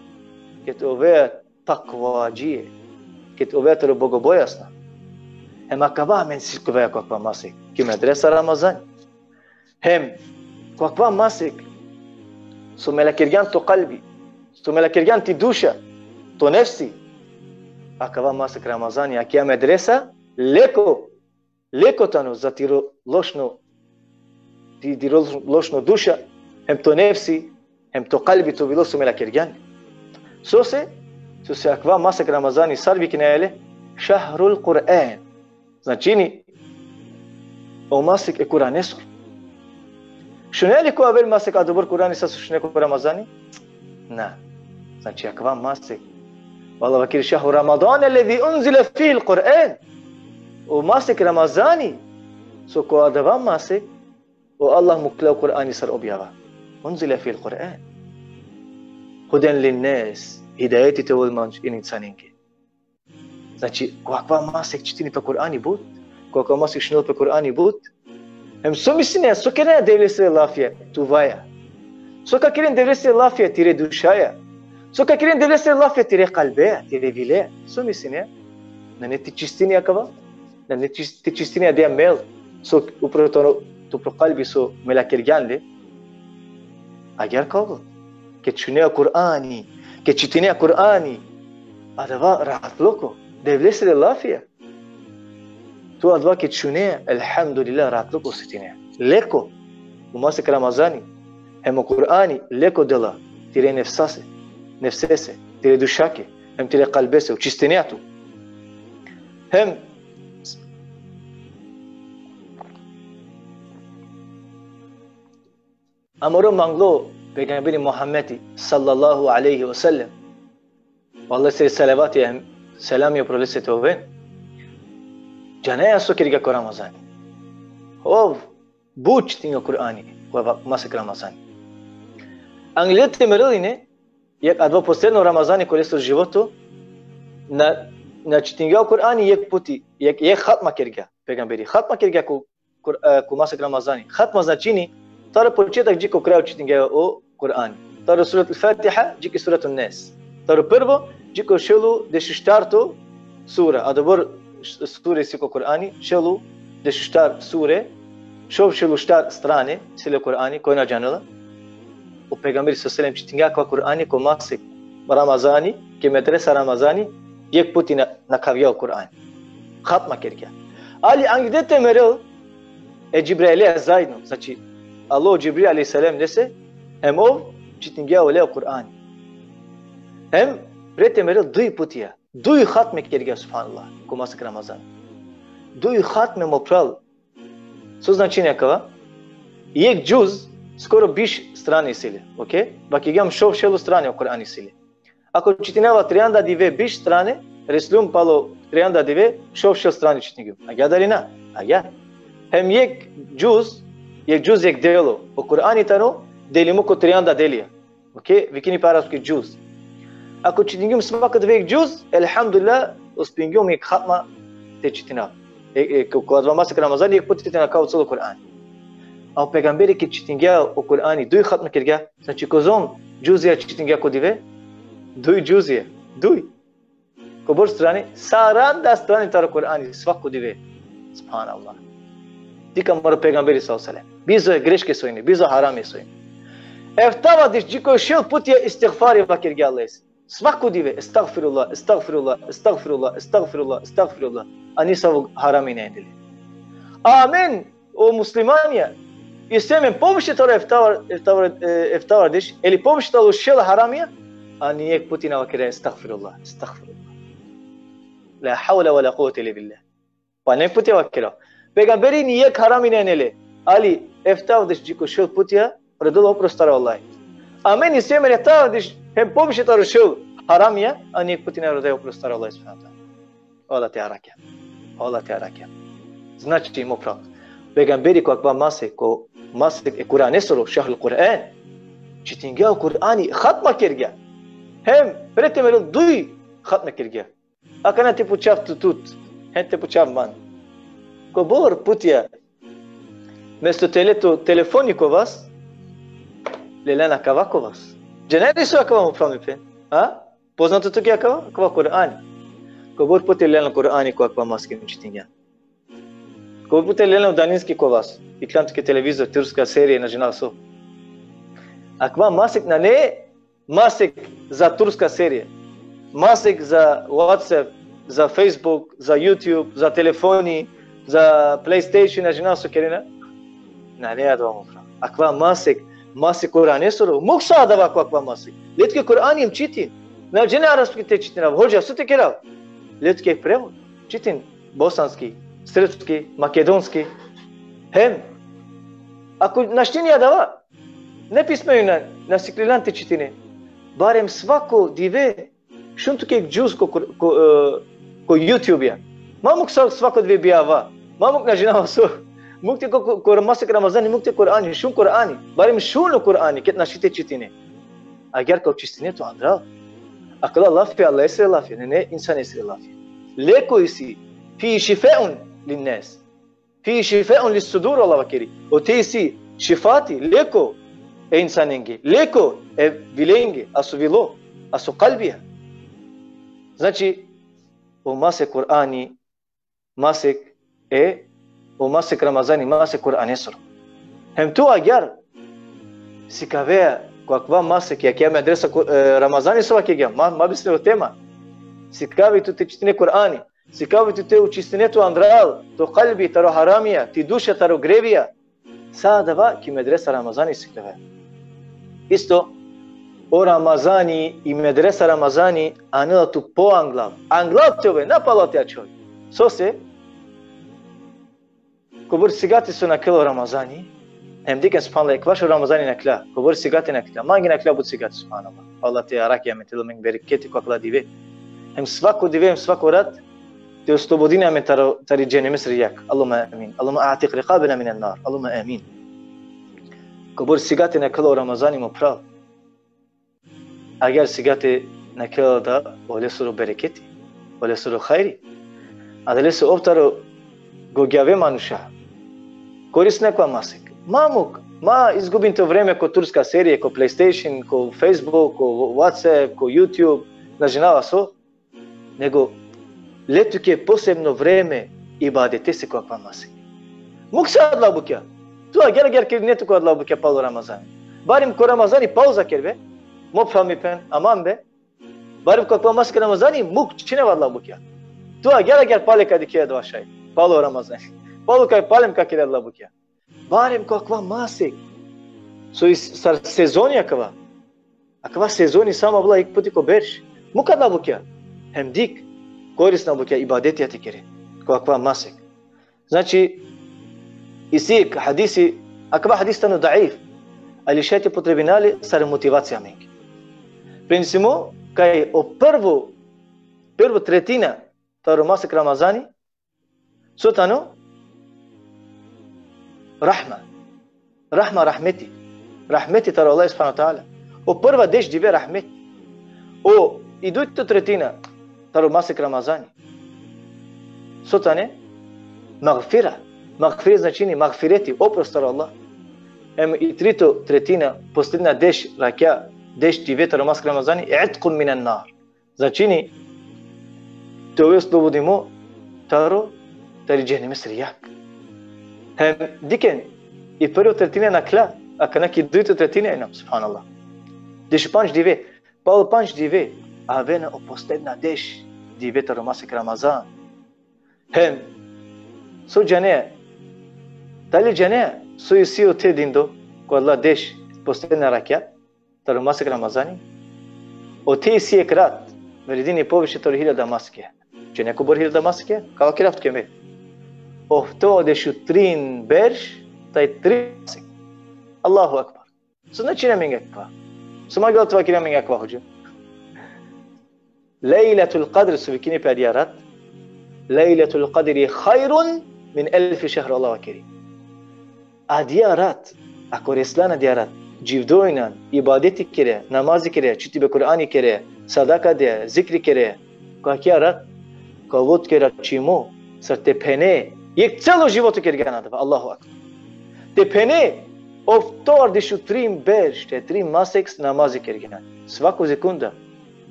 Ked ove takvadžije. Ked ove taro bogobojazna. Hem akava amen sikljovea ko akava masek. Ki medresa Ramazan. Hem, ko akava masek, so melakergjan to kalbi, so melakergjan ti duša, to nefsi, akava masek Ramazani, akija medresa, leko, leko tano za tiro lošno, ti, tiro lošno duša, hem to nefsi, hem to kalbi to bilo so melakergjan. Sose, sose akava masek Ramazani, sar vikinaja le, šahrul Kur'an. Značini, o masek e Kur'anesoro. Šunea li ko aver masek adobor Kur'ani sar so šunea ko Ramazani? Na. Znači, akava masek. Vallahi vakeri šahru Ramadan ellezi unzile fihil Kur'an. O masek Ramazani, so ko adava masek, o Allah mukhlja o Kur'ani sar objava. Unzile fihil Kur'an. Huden linnas, hidajeti te ovel manuš, insanenge. Znači, ko akava masek čitini pe Kur'ani but, ko akava masek šunel pe Kur'ani but. Hem so misline, so kerena Devlesere lafija tuvaja? So ka keren Devlesere lafija tire dušaja? So ka keren Devlesere lafija tire kalbeja, tire vileja? So misline? Nane te čistini akava? Nane te čis-, te čistini adaja mel, so upro tano, upro kalbi so melakergjan le? Agjaar ka ovel. Ked šunea Kur'ani, ked čitinea Kur'ani, adava rahatluko, Devlesere lafija. Tu adava ked šunea, elhamdulillah, rahatluko osetinea. Leko, o masek Ramazani, hem o Kur'ani, leko dela, tire nefsase, nefsese, tire dušake, hem tire kalbese, očistinea tu. Hem amaro manglo pejgamberi Muhammedi sallallahu alejhi ve sellem. Vallahi, se salavati hem selami upro lese te oven. Džanaja so kergja ko Ramazani? Ov but čitingja o Kur'ani ko masek Ramazani. Angleder te merel ine, jekh adava posledno Ramazani ko lesoro životo, na, na čitingja o Kur'ani jekh puti, jekh, jekh hatma kergja pejgamberi. Hatma kergja ko Kur-, e, ko masek Ramazani. Hatma značini, taro početak dži ko kraj čitingja o Kur'ani. Taro Suratul Fatiha, dži ki Suratul Nas. Taro prvo, dži ko šel u dešuštarto sura. Adobor š-, sure isi ko Kur'ani, šel u dešuštar sure, šov šel u štar strane, isi le Kur'ani, koj na džanela. O pejgamberi sallallahu alejhi ve sellem čitingja ko Kur'ani, ko masek Ramazani, ki medresa Ramazani, jekh puti na, nakhavgja o Kur'ani. Hatma kergja. Ali angleder te merel, e Džibraile zajedno, znači, alo Džibril alejhi selam lese, hem ov čitingja ole o Kur'ani. Hem pre te merel duj putija, duj hatme kergja, subhanallah, ko masek Ramazan. Duj hatme, mo phral. So značini akava? Jekh džuz, skoro biš strane isi le, okej? Vakergjam šov šel u strane o Kur'ani isi le. Ako čitinava trianda dive biš strane, resljum palo trianda dive, šov šel strane čitingjum. Agjaar dali na? Agjaar. Hem jekh džuz, jekh džuz jekh delo. O Kur'ani tano delimo ko trianda delija. Okej? Vikini pe arapski džuz. Ako čitingjum svako dive jekh džuz, elhamdulillah, uspingjum jekh hatma te čitinav. E, e, ko, ko adava masek Ramazan, jekh puti te nakhav o celo Kur'ani. A o pejgamberi ked čitingja o Kur'ani, duj hatme kergja, znači kozom džuzija čitingja ko dive? Duj džuzija. Duj. Kobor strani? Saranda strani taro Kur'ani, svako dive. Subhanallah. Dikh amaro pejgamberi sallallahu alejhi ve sellem. Bizo e greške so ine, bizo harami so ine. Eftavardeš dži ko šel putija istigfari vakergja Allahese. Svako dive, estagfirullah, estagfirullah, estagfirullah, estagfirullah, estagfirullah. A nisavo harami nane le. Amen, o muslimanja. Isi amen poviše taro eftavar-, eftavar-, e, eftavardeš, ili poviše taro šel haramija, a ni jekh puti na vakera estagfirullah, estagfirullah. La havle ve la kuvvete illa billah. Pana jekh puti vakera. Pejgamberi ni jekh harami nane le. Ali eftavardeš dži ko šel putija, rodela oprost taro Allah. Amen isi amen eftavardeš hem poviše taro šel haramija, a ni jekh puti na rodaja oprost taro Allah subhanahu ve teala. Ola te arakja. Ola te arakja. Znači, mo phral, pejgamberi ko akava masek, ko masek e Kur'anesoro, šahrul Kur'an, čitingja o Kur'ani, hatma kergja. Hem pre te merel duj hatma kergja. Akana te pučav tu tut, hem te pučav man. Kobor putja, mesto te le to telefoni ko vas, leljan akava ko vas. Džanea li so akava, mo phral, mi phen? A? Poznato tuke akava? Akava Kur'ani. Kobor puti leljan Kur'ani ko akava masek hem čitingjan? Kobor puti leljan o daljinski ko vas? Ikljan tuke televizor, turska serija, na džanav so. Akava masek nane masek za turska serija. Masek za WhatsApp, za Facebook, za YouTube, za telefoni, za PlayStation, na džanav so kerena. Nane adava, mo phral. Akava masek, masek Kur'anesoro, muk sa adava ko akava masek. Le tuke Kur'ani hem čitin. Na džene arapski te čitinav, hodža, so te kerav? Le tuke prevod. Čitin bosanski, srpski, makedonski. Hem, ako našti ni adava, nepismeno na, na sikliljan te čitine. Barem svako dive šun tuke jek džuz ko, ko, e, ko YouTube-ja. Ma muk sa, svako dive bijava. Ma muk, na džanav so. Muk te ko, ko, ko masek Ramazani, muk te Kur'ani, šun Kur'ani. Barem šun o Kur'ani, ked našti te čitine. Agjaar ka očistine to andral. Akala lafija Allahesere lafija, nane insanesere lafija. Leko isi, fihi šifeun linnas. Fihi šifeun lissudur, Allah vakeri. Ote isi šifati, leko e insanenge, leko e vilenge, aso vilo, aso kalbija. Znači, o masek Kur'ani, masek e, o masek Ramazani, masek Kur'anesoro. Hem tu agjaar sikavea ko akava masek, jekh medresa ko, e, Ramazani so vakergja, ma, ma bistre o tema. Sikavi tu te čitine Kur'ani, sikavi tu te očistine to andral, to kalbi taro haramija, ti duša taro grevija. Sa adava ki medresa Ramazani sikavea. Isto, o Ramazani i medresa Ramazani anela tu poanglav. Anglav te ove, na pala te ačhove. Sose, kobor sigate so nakhela o Ramazani, hem dikhen, subhanallah, ekvaš o Ramazani nakhla, kobor sigate nakhla, mange nakhla but sigate, subhanallah. Allah te arakhi amen, te del amen bereketi ko akala dive. Hem svako dive, hem svako rat, te oslobodini amen taro, tari džehennemesiri jag. Allahumma amin. Allahumma a'tiq riqabana minan nar. Allahumma amin. Kobor sigate nakhela o Ramazani, mo phral. Agjaar sigate nakhela da olesoro bereketi, olesoro hajri. Adalese ov taro gogjave manuša korisna akava masek. Ma muk, ma izgubin to vreme ko turska serije, ko PlayStation, ko Facebook, ko WhatsApp, ko YouTube, na džanava so, nego le tuke posebno vreme ibadetese ko akava masek. Muk sa adala bukja. Tu agjaar, agjaar kerine tu ko adala bukja palo Ramazani. Barem ko Ramazani pauza ker be. Mo phral, mi phen, aman be. Barem ko akava masek Ramazani, muk, čhinav adala bukja. Tu agjaar, agjaar pale ka dikhe adava šaj. Palo Ramazani. Palo ka palem ka kere adala bukja. Barem ko akava masek. So isi sar sezoni akava. Akava sezoni samo avela jek puti ko berš. Muk adala bukja. Hem dikh, korisna bukja, ibadetija te kere. Ko akava masek. Znači, isi jek hadisi, akava hadis tano daif. Ali šaj te upotrebina le sar motivacija amenge. Prenesimo kaj o prvo, prvo tretina taro masek Ramazani, so tano? Rahma. Rahma, rahmeti. Rahmeti taro Allah subhanahu wa ta'ala. O prva deš dive rahmeti. O i dujto tretina taro masek Ramazani, so tane? Magfira. Magfira značini magfireti, oprost taro Allah. Hem i trito tretina, posledna deš rakja, deš dive taro masek Ramazani, itqun minan nar. Značini, te ove oslobodimo taro, tari džehennemesiri jag. Hem dikhen, i prvo tretina nakhla, akana ki dujto tretina inam, subhanallah. Dešupandž dive, palo pandž dive, avena o posledna deš dive taro masek Ramazan. Hem, so džanea, dali džanea so isi ote dindo, ko adala deš posledna rakja taro masek Ramazani? Ote isi jek rat, vredini poviše taro hiljada masekija. Džanea kobor hiljada masekija? Ka vakerav tuke me. Ofto dešutrin berš, thaj tri masek. Allahu ekber. So značini amenge akava? So mangela te vakeri amenge akava, hodža? Lejletul Kadr, so vikini pe adija rat. Lejletul Kadri hajrun min elfi šehr, Allah vakeri. Adija rat, ako reslan adija rat, dživdo inan, ibadeti kere, namazi kere, čitibe Kur'ani kere, sadaka de, zikri kere, ko akija rat, ka ovel tuke račimo, sar te phene, jekh celo životo kergjan adava, Allahu akbar. Te phene, oftovardeš u trin berš, te trin masek namazi kergjan. Svako sekunda.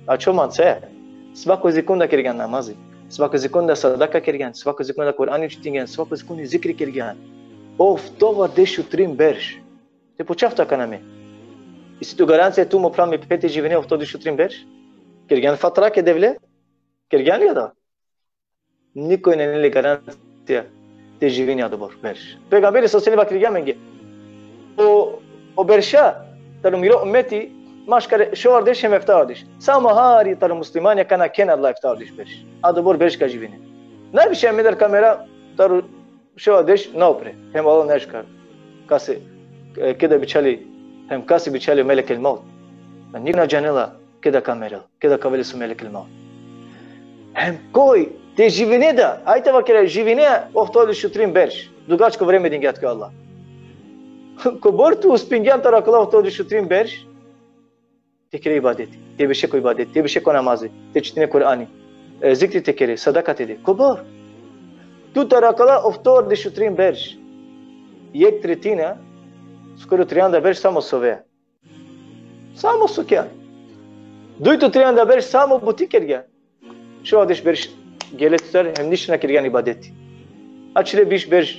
Ačho manca. Svako sekunda kergjan namazi. Svako sekunda sadaka kergjan. Svako sekunda Kur'ani čitingjan. Svako sekunda zikri kergjan. Oftovardeš u trin berš. Te pučav tut akana me. Isi tu garancija tu, mo phral, mi phen te živine oftovardeš u trin berš? Kergjan fatrake Devle? Kergjan li adava? Nikoj nane le garancija te živini adobor berš. Pejgamberi sallallahu alejhi ve sellem vakergja amenge: O, o berša taro miro ummeti maškar šovardeš hem eftavardeš. Samo hari taro muslimanja ka nakhen adala eftavardeš berš. Adobor berš ka živine. Najviše amendar ka mera taro šovardeš naupre. Hem Allah najšukar kase, e, keda bičhali, hem kase bičhali melek el maut. Pa niko na džanela keda ka merel, keda ka avel leso melek el maut. Hem koj te živine da, ajde vakera, živine oftovardeš u trin berš. Dugačko vreme dingja tuke o Allah. Kobor tu uspingjan taro akala oftovardeš u trin berš te kere ibadeti, te beše ko ibadeti, te beše ko namazi, te čitine Kur'ani, e, zikri te kere, sadaka te de. Kobor? Tu taro akala oftovardeš u trin berš, jekh tretina, skoro trianda berš samo sovea. Samo sukja. Dujto trianda berš samo buti kergja. Šovardeš berš gele tutar, hem ništo na kergjan ibadeti. Ačhile biš berš,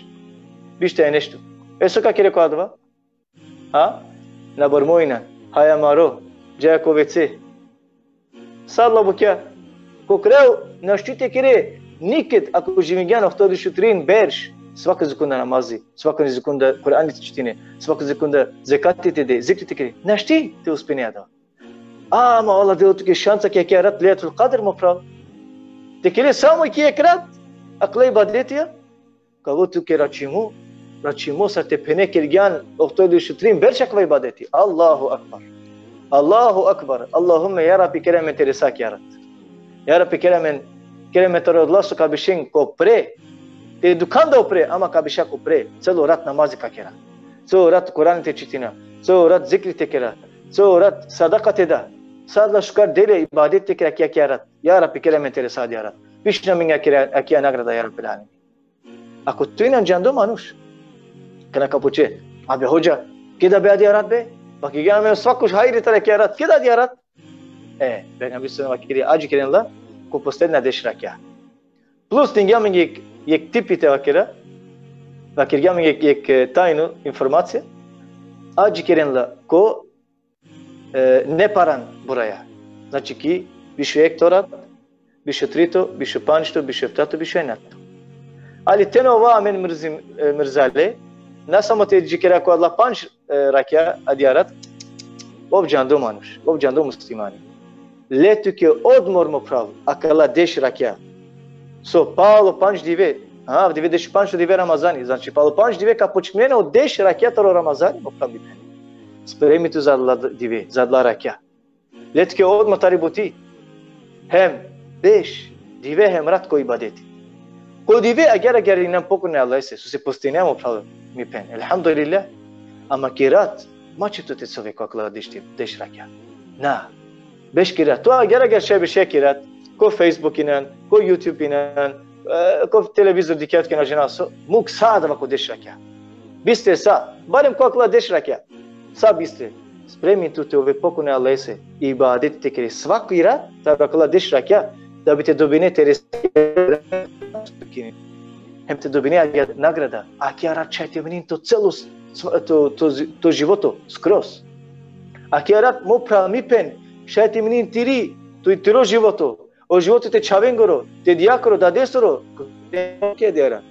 biš te nešto. E so ka kere ko adava? Ha? Na barmojna, haja maro, džaja ko ve ce. Sa adala bukja? Ko kraj našti te kere niked, ako živingjan oftovardeš u trin berš, svako sekunda namazi, svako sekunda Kur'ani te čitine, svako sekunda zekati te de, zikri te kere. Našti te uspine adava. Ama Allah dela tuke šansa ki akija rat Lejletul Kadr, mo phral. Te kere samo ki jekh rat akala ibadetija, ka ovel tuke račimo, račimo sar te phene kergjan oftovardeš u trin berš akava ibadeti. Allahu akbar. Allahu akbar. Allahumme, ja Rabbi, kere amen tere sa akija rat. Ja Rabbi, kere amen, kere amen taro adala so ka bešen ko pre. Te dukhan da upre, ama ka beša ko pre. Celo rat namazi ka kera. Celo rat Kur'ani te čitina. Celo rat zikri te kera. Celo rat sadaka te da. Sa adala šukar delja, ibadet te kera ki akija rat. Ja Rabbi, kere amen tere sa adija rat. Pišin amenge akija, akija nagrada, ja Rabbi, alemin. Ako tu inan džando manuš, kana ka puče: Abe hodža, keda be adija rat be? Vakergjan amen svako hajri taro akija rat. Keda adija rat? E, pejgamberi sallallahu alejhi ve sellem vakeri: Adžikeren la ko poslednja deš rakja. Plus dingja amenge jekh, jekh tipi te vakera, vakergja amenge jekh, jekh, e, tajnu informacija. Adžikeren la ko, e, neparan buraja. Znači ki biš u ekto rat, biš u trito, biš u pandžto, biš u eftato, biš u enjato. Ali te na ova amen mrzim, e, mrzale, na samo te džikera ko adala pandž, e, rakja adija rat, ov džando manuš, ov džando muslimani. Le tuke odmor, mo phral, akala deš rakja. So palo pandž dive, ha, avdive dešupandžto dive Ramazani, znači palo pandž dive ka počminen o deš rakja taro Ramazani, mo phral, mi phen. Spremi tu za adala dive, za adala rakja. Le tuke odmor tari buti. Hem beš dive hem rat ko ibadeti. Ko dive agjaar, agjaar inan pokorno e Allahese, sose postinea, mo phral, mi phen. Elhamdulillah. Ama ki rat, ma čito te sove ko akala deš, deš rakja. Na. Beš ki rat. Tu agjaar, agjaar šaj beše ki rat, ko Facebook inan, ko YouTube inan, e, ko televizor dikhea tuke, na džanav so, muk sa adava ko deš rakja. Bistre sa, barem ko akala deš rakja. Sa bistre. Spremin tu te ove pokorno e Allahese, ibadet te kere svaki rat, taro akala deš rakja, da bi te dobine tere, hem te dobine akija nagrada, akija rat šaj te minin to celo s-, to, to, to životo, skroz. Akija rat, mo phral, mi phen, šaj te minin tiri, to, tiro životo. O životo te čhavengoro, te dijakoro, dadesoro, ko te diara.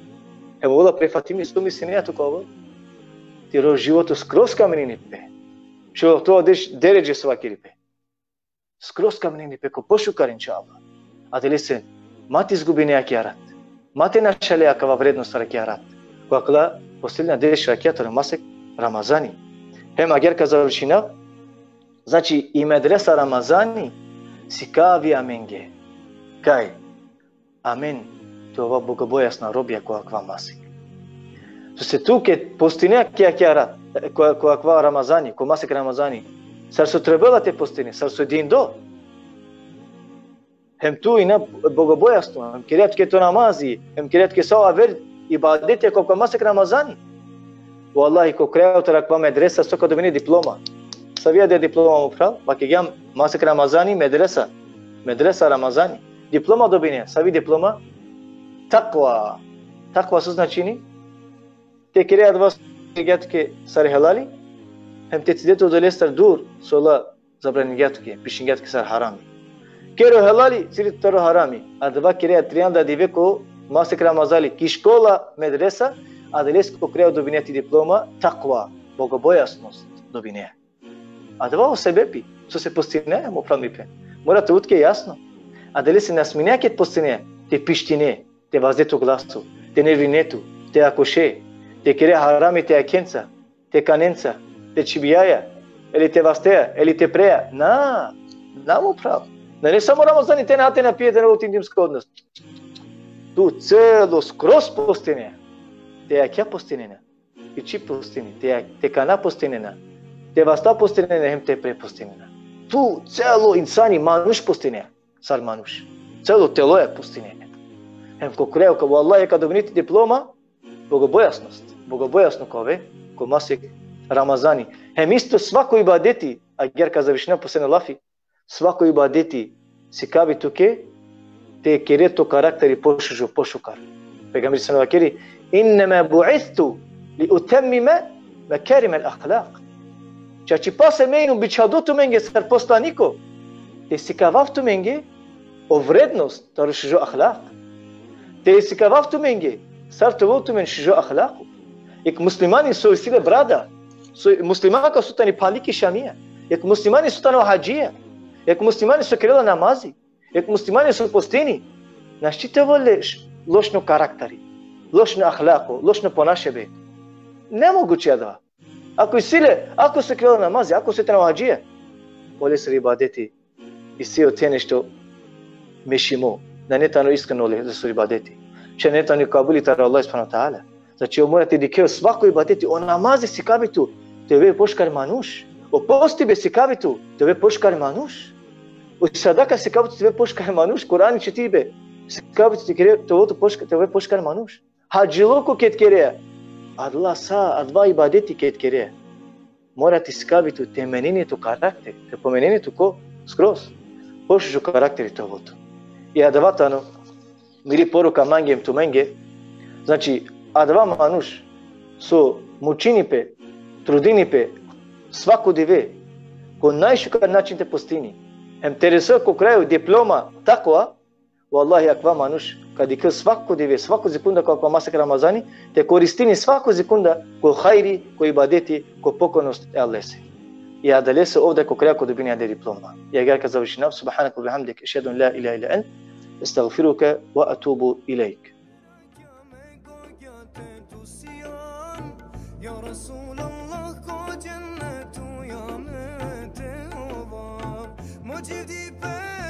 Hem ola pre Fatimi, so mislinea tu ka ovel? Tiro životo skroz ka menini pe. Šaj to deš deredže so vakeri pe. Skroz ka menini pe ko pošukar, inšallah. Adalese, ma te izgubine akija rat. Ma te našale akava vrednost taro akija rat. Ko akala poslednja deš rakja taro masek Ramazani. Hem agjaar ka završinav, znači, i medresa Ramazani sikavi amenge kaj amen te ova bogobojazna robija ko akava masek. Sose tu ked postinea ki akija rat, ko, ko akava Ramazani, ko masek Ramazani, sar so trebela te postine, sar so dindo. Hem tu ine bogobojazno, hem kerea tuke to namazi, hem kerea tuke sa o aver ibadeti ko akava masek Ramazani. Vallahi, ko kraj taro akava medresa so ka dobine? Diploma. Savi adaja diploma, mo phral? Vakergjam, masek Ramazani, medresa. Medresa Ramazani. Diploma dobine. Savi diploma? Takva. Takva so značini? Te kere adava so kergja tuke sar helali, hem te cide tu odolestar dur, so Allah zabraningja tuke, pišingja tuke sar harami. Kere o helali, cide tu taro harami. Adava kerea trianda dive ko masek Ramazani, ki škola, medresa, adalese ko kraj dobinea ti diploma, takva, bogobojaznost dobinea. Adava o sebepi, sose postinea, mo phral, mi phen. Mora te ove tuke jasno. Adalese na sminea ked postinea te pištine, te vazde to glaso, te nervine tu, te akoše, te kere harami te jakhenca, te kanenca, te čhibijaja, eli te vastea, eli te prea. Na, na, mo phral. Nane samo Ramazani te na, te na pije, te na ove u intimsko odnos. Tu celo skroz postinea. Te jakha postinena. Te čhib postini, te, te kana postinena. Te vasta postinena, hem te pre postinena. Tu celo insani, manuš postinea. Sar manuš. Celo teloja postinena. Hem ko kraj, ka, vallahi, ka dobine ti diploma, bogobojaznost. Bogobojazno ka ove, ko masek Ramazani. Hem isto svako ibadeti, agjaar ka završina posledno lafi, svako ibadeti sikavi tuke te kere to karakteri pošužo, pošukar. Pejgamberi sallallahu alejhi ve sellem vakeri: "Innema bu'istu li utemmime mekarimel ahlak." Čačipase me injum bičhaldo tumenge sar poslaniko, te sikavav tumenge o vrednost taro šužo ahlak. Te sikavav tumenge sar te ovel tumen šužo ahlako. Jekh muslimani so isi le brada, so, muslimanka so tani phali ki šamija, jekh muslimani so tano hadžija, jekh muslimani so kerela namazi, jekh muslimani so postini, našti te ovel le š-, lošno karakteri, lošno ahlako, lošno ponašebe. Nemoguće adava. Ako isi le, ako so kerela namazi, ako so tano hadžija, olesoro ibadeti isi ote nešto mešimo, nane tano iskreno olesoro ibadeti. Šaj nane tano kabuli taro Allah subhanahu ve teala. Znači, ov mora te dikhe o svako ibadeti, o namazi sikavi tu te ove pošukar manuš. O postibe sikavi tu te ove pošukar manuš. O sadaka sikavi tu te ove pošukar manuš. Kur'ani čitibe sikavi tu te kere, te ove tu pošukar, te ove pošukar manuš. Hadžiluko ked kerea, adala sa, adava ibadeti ked kerea, mora te sikavi tu te menine to karakteri, te pomenine tu ko skroz. Pošužo karakteri te ovel tu. I adava tano miri poruka mange hem tumenge. Znači, adava manuš so mučini pe, trudini pe svako dive, ko najšukar način te postini, hem te resel ko kraj diploma takva, vallahi, akava manuš ka dikhel svako dive, svako sekunda ko akava masek Ramazani, te koristini svako sekunda ko hajri, ko ibadeti, ko pokornost e Allahese. I adalese ovde ko kraj ka dobini adaja diploma. I agjaar ka završinav: Subhaneke ve bihamdike, ešhedu en la ilahe illa ente, estagfiruke ve etubu ilejk. يا رسول الله، کو جنت و یا مت و مجدی پہ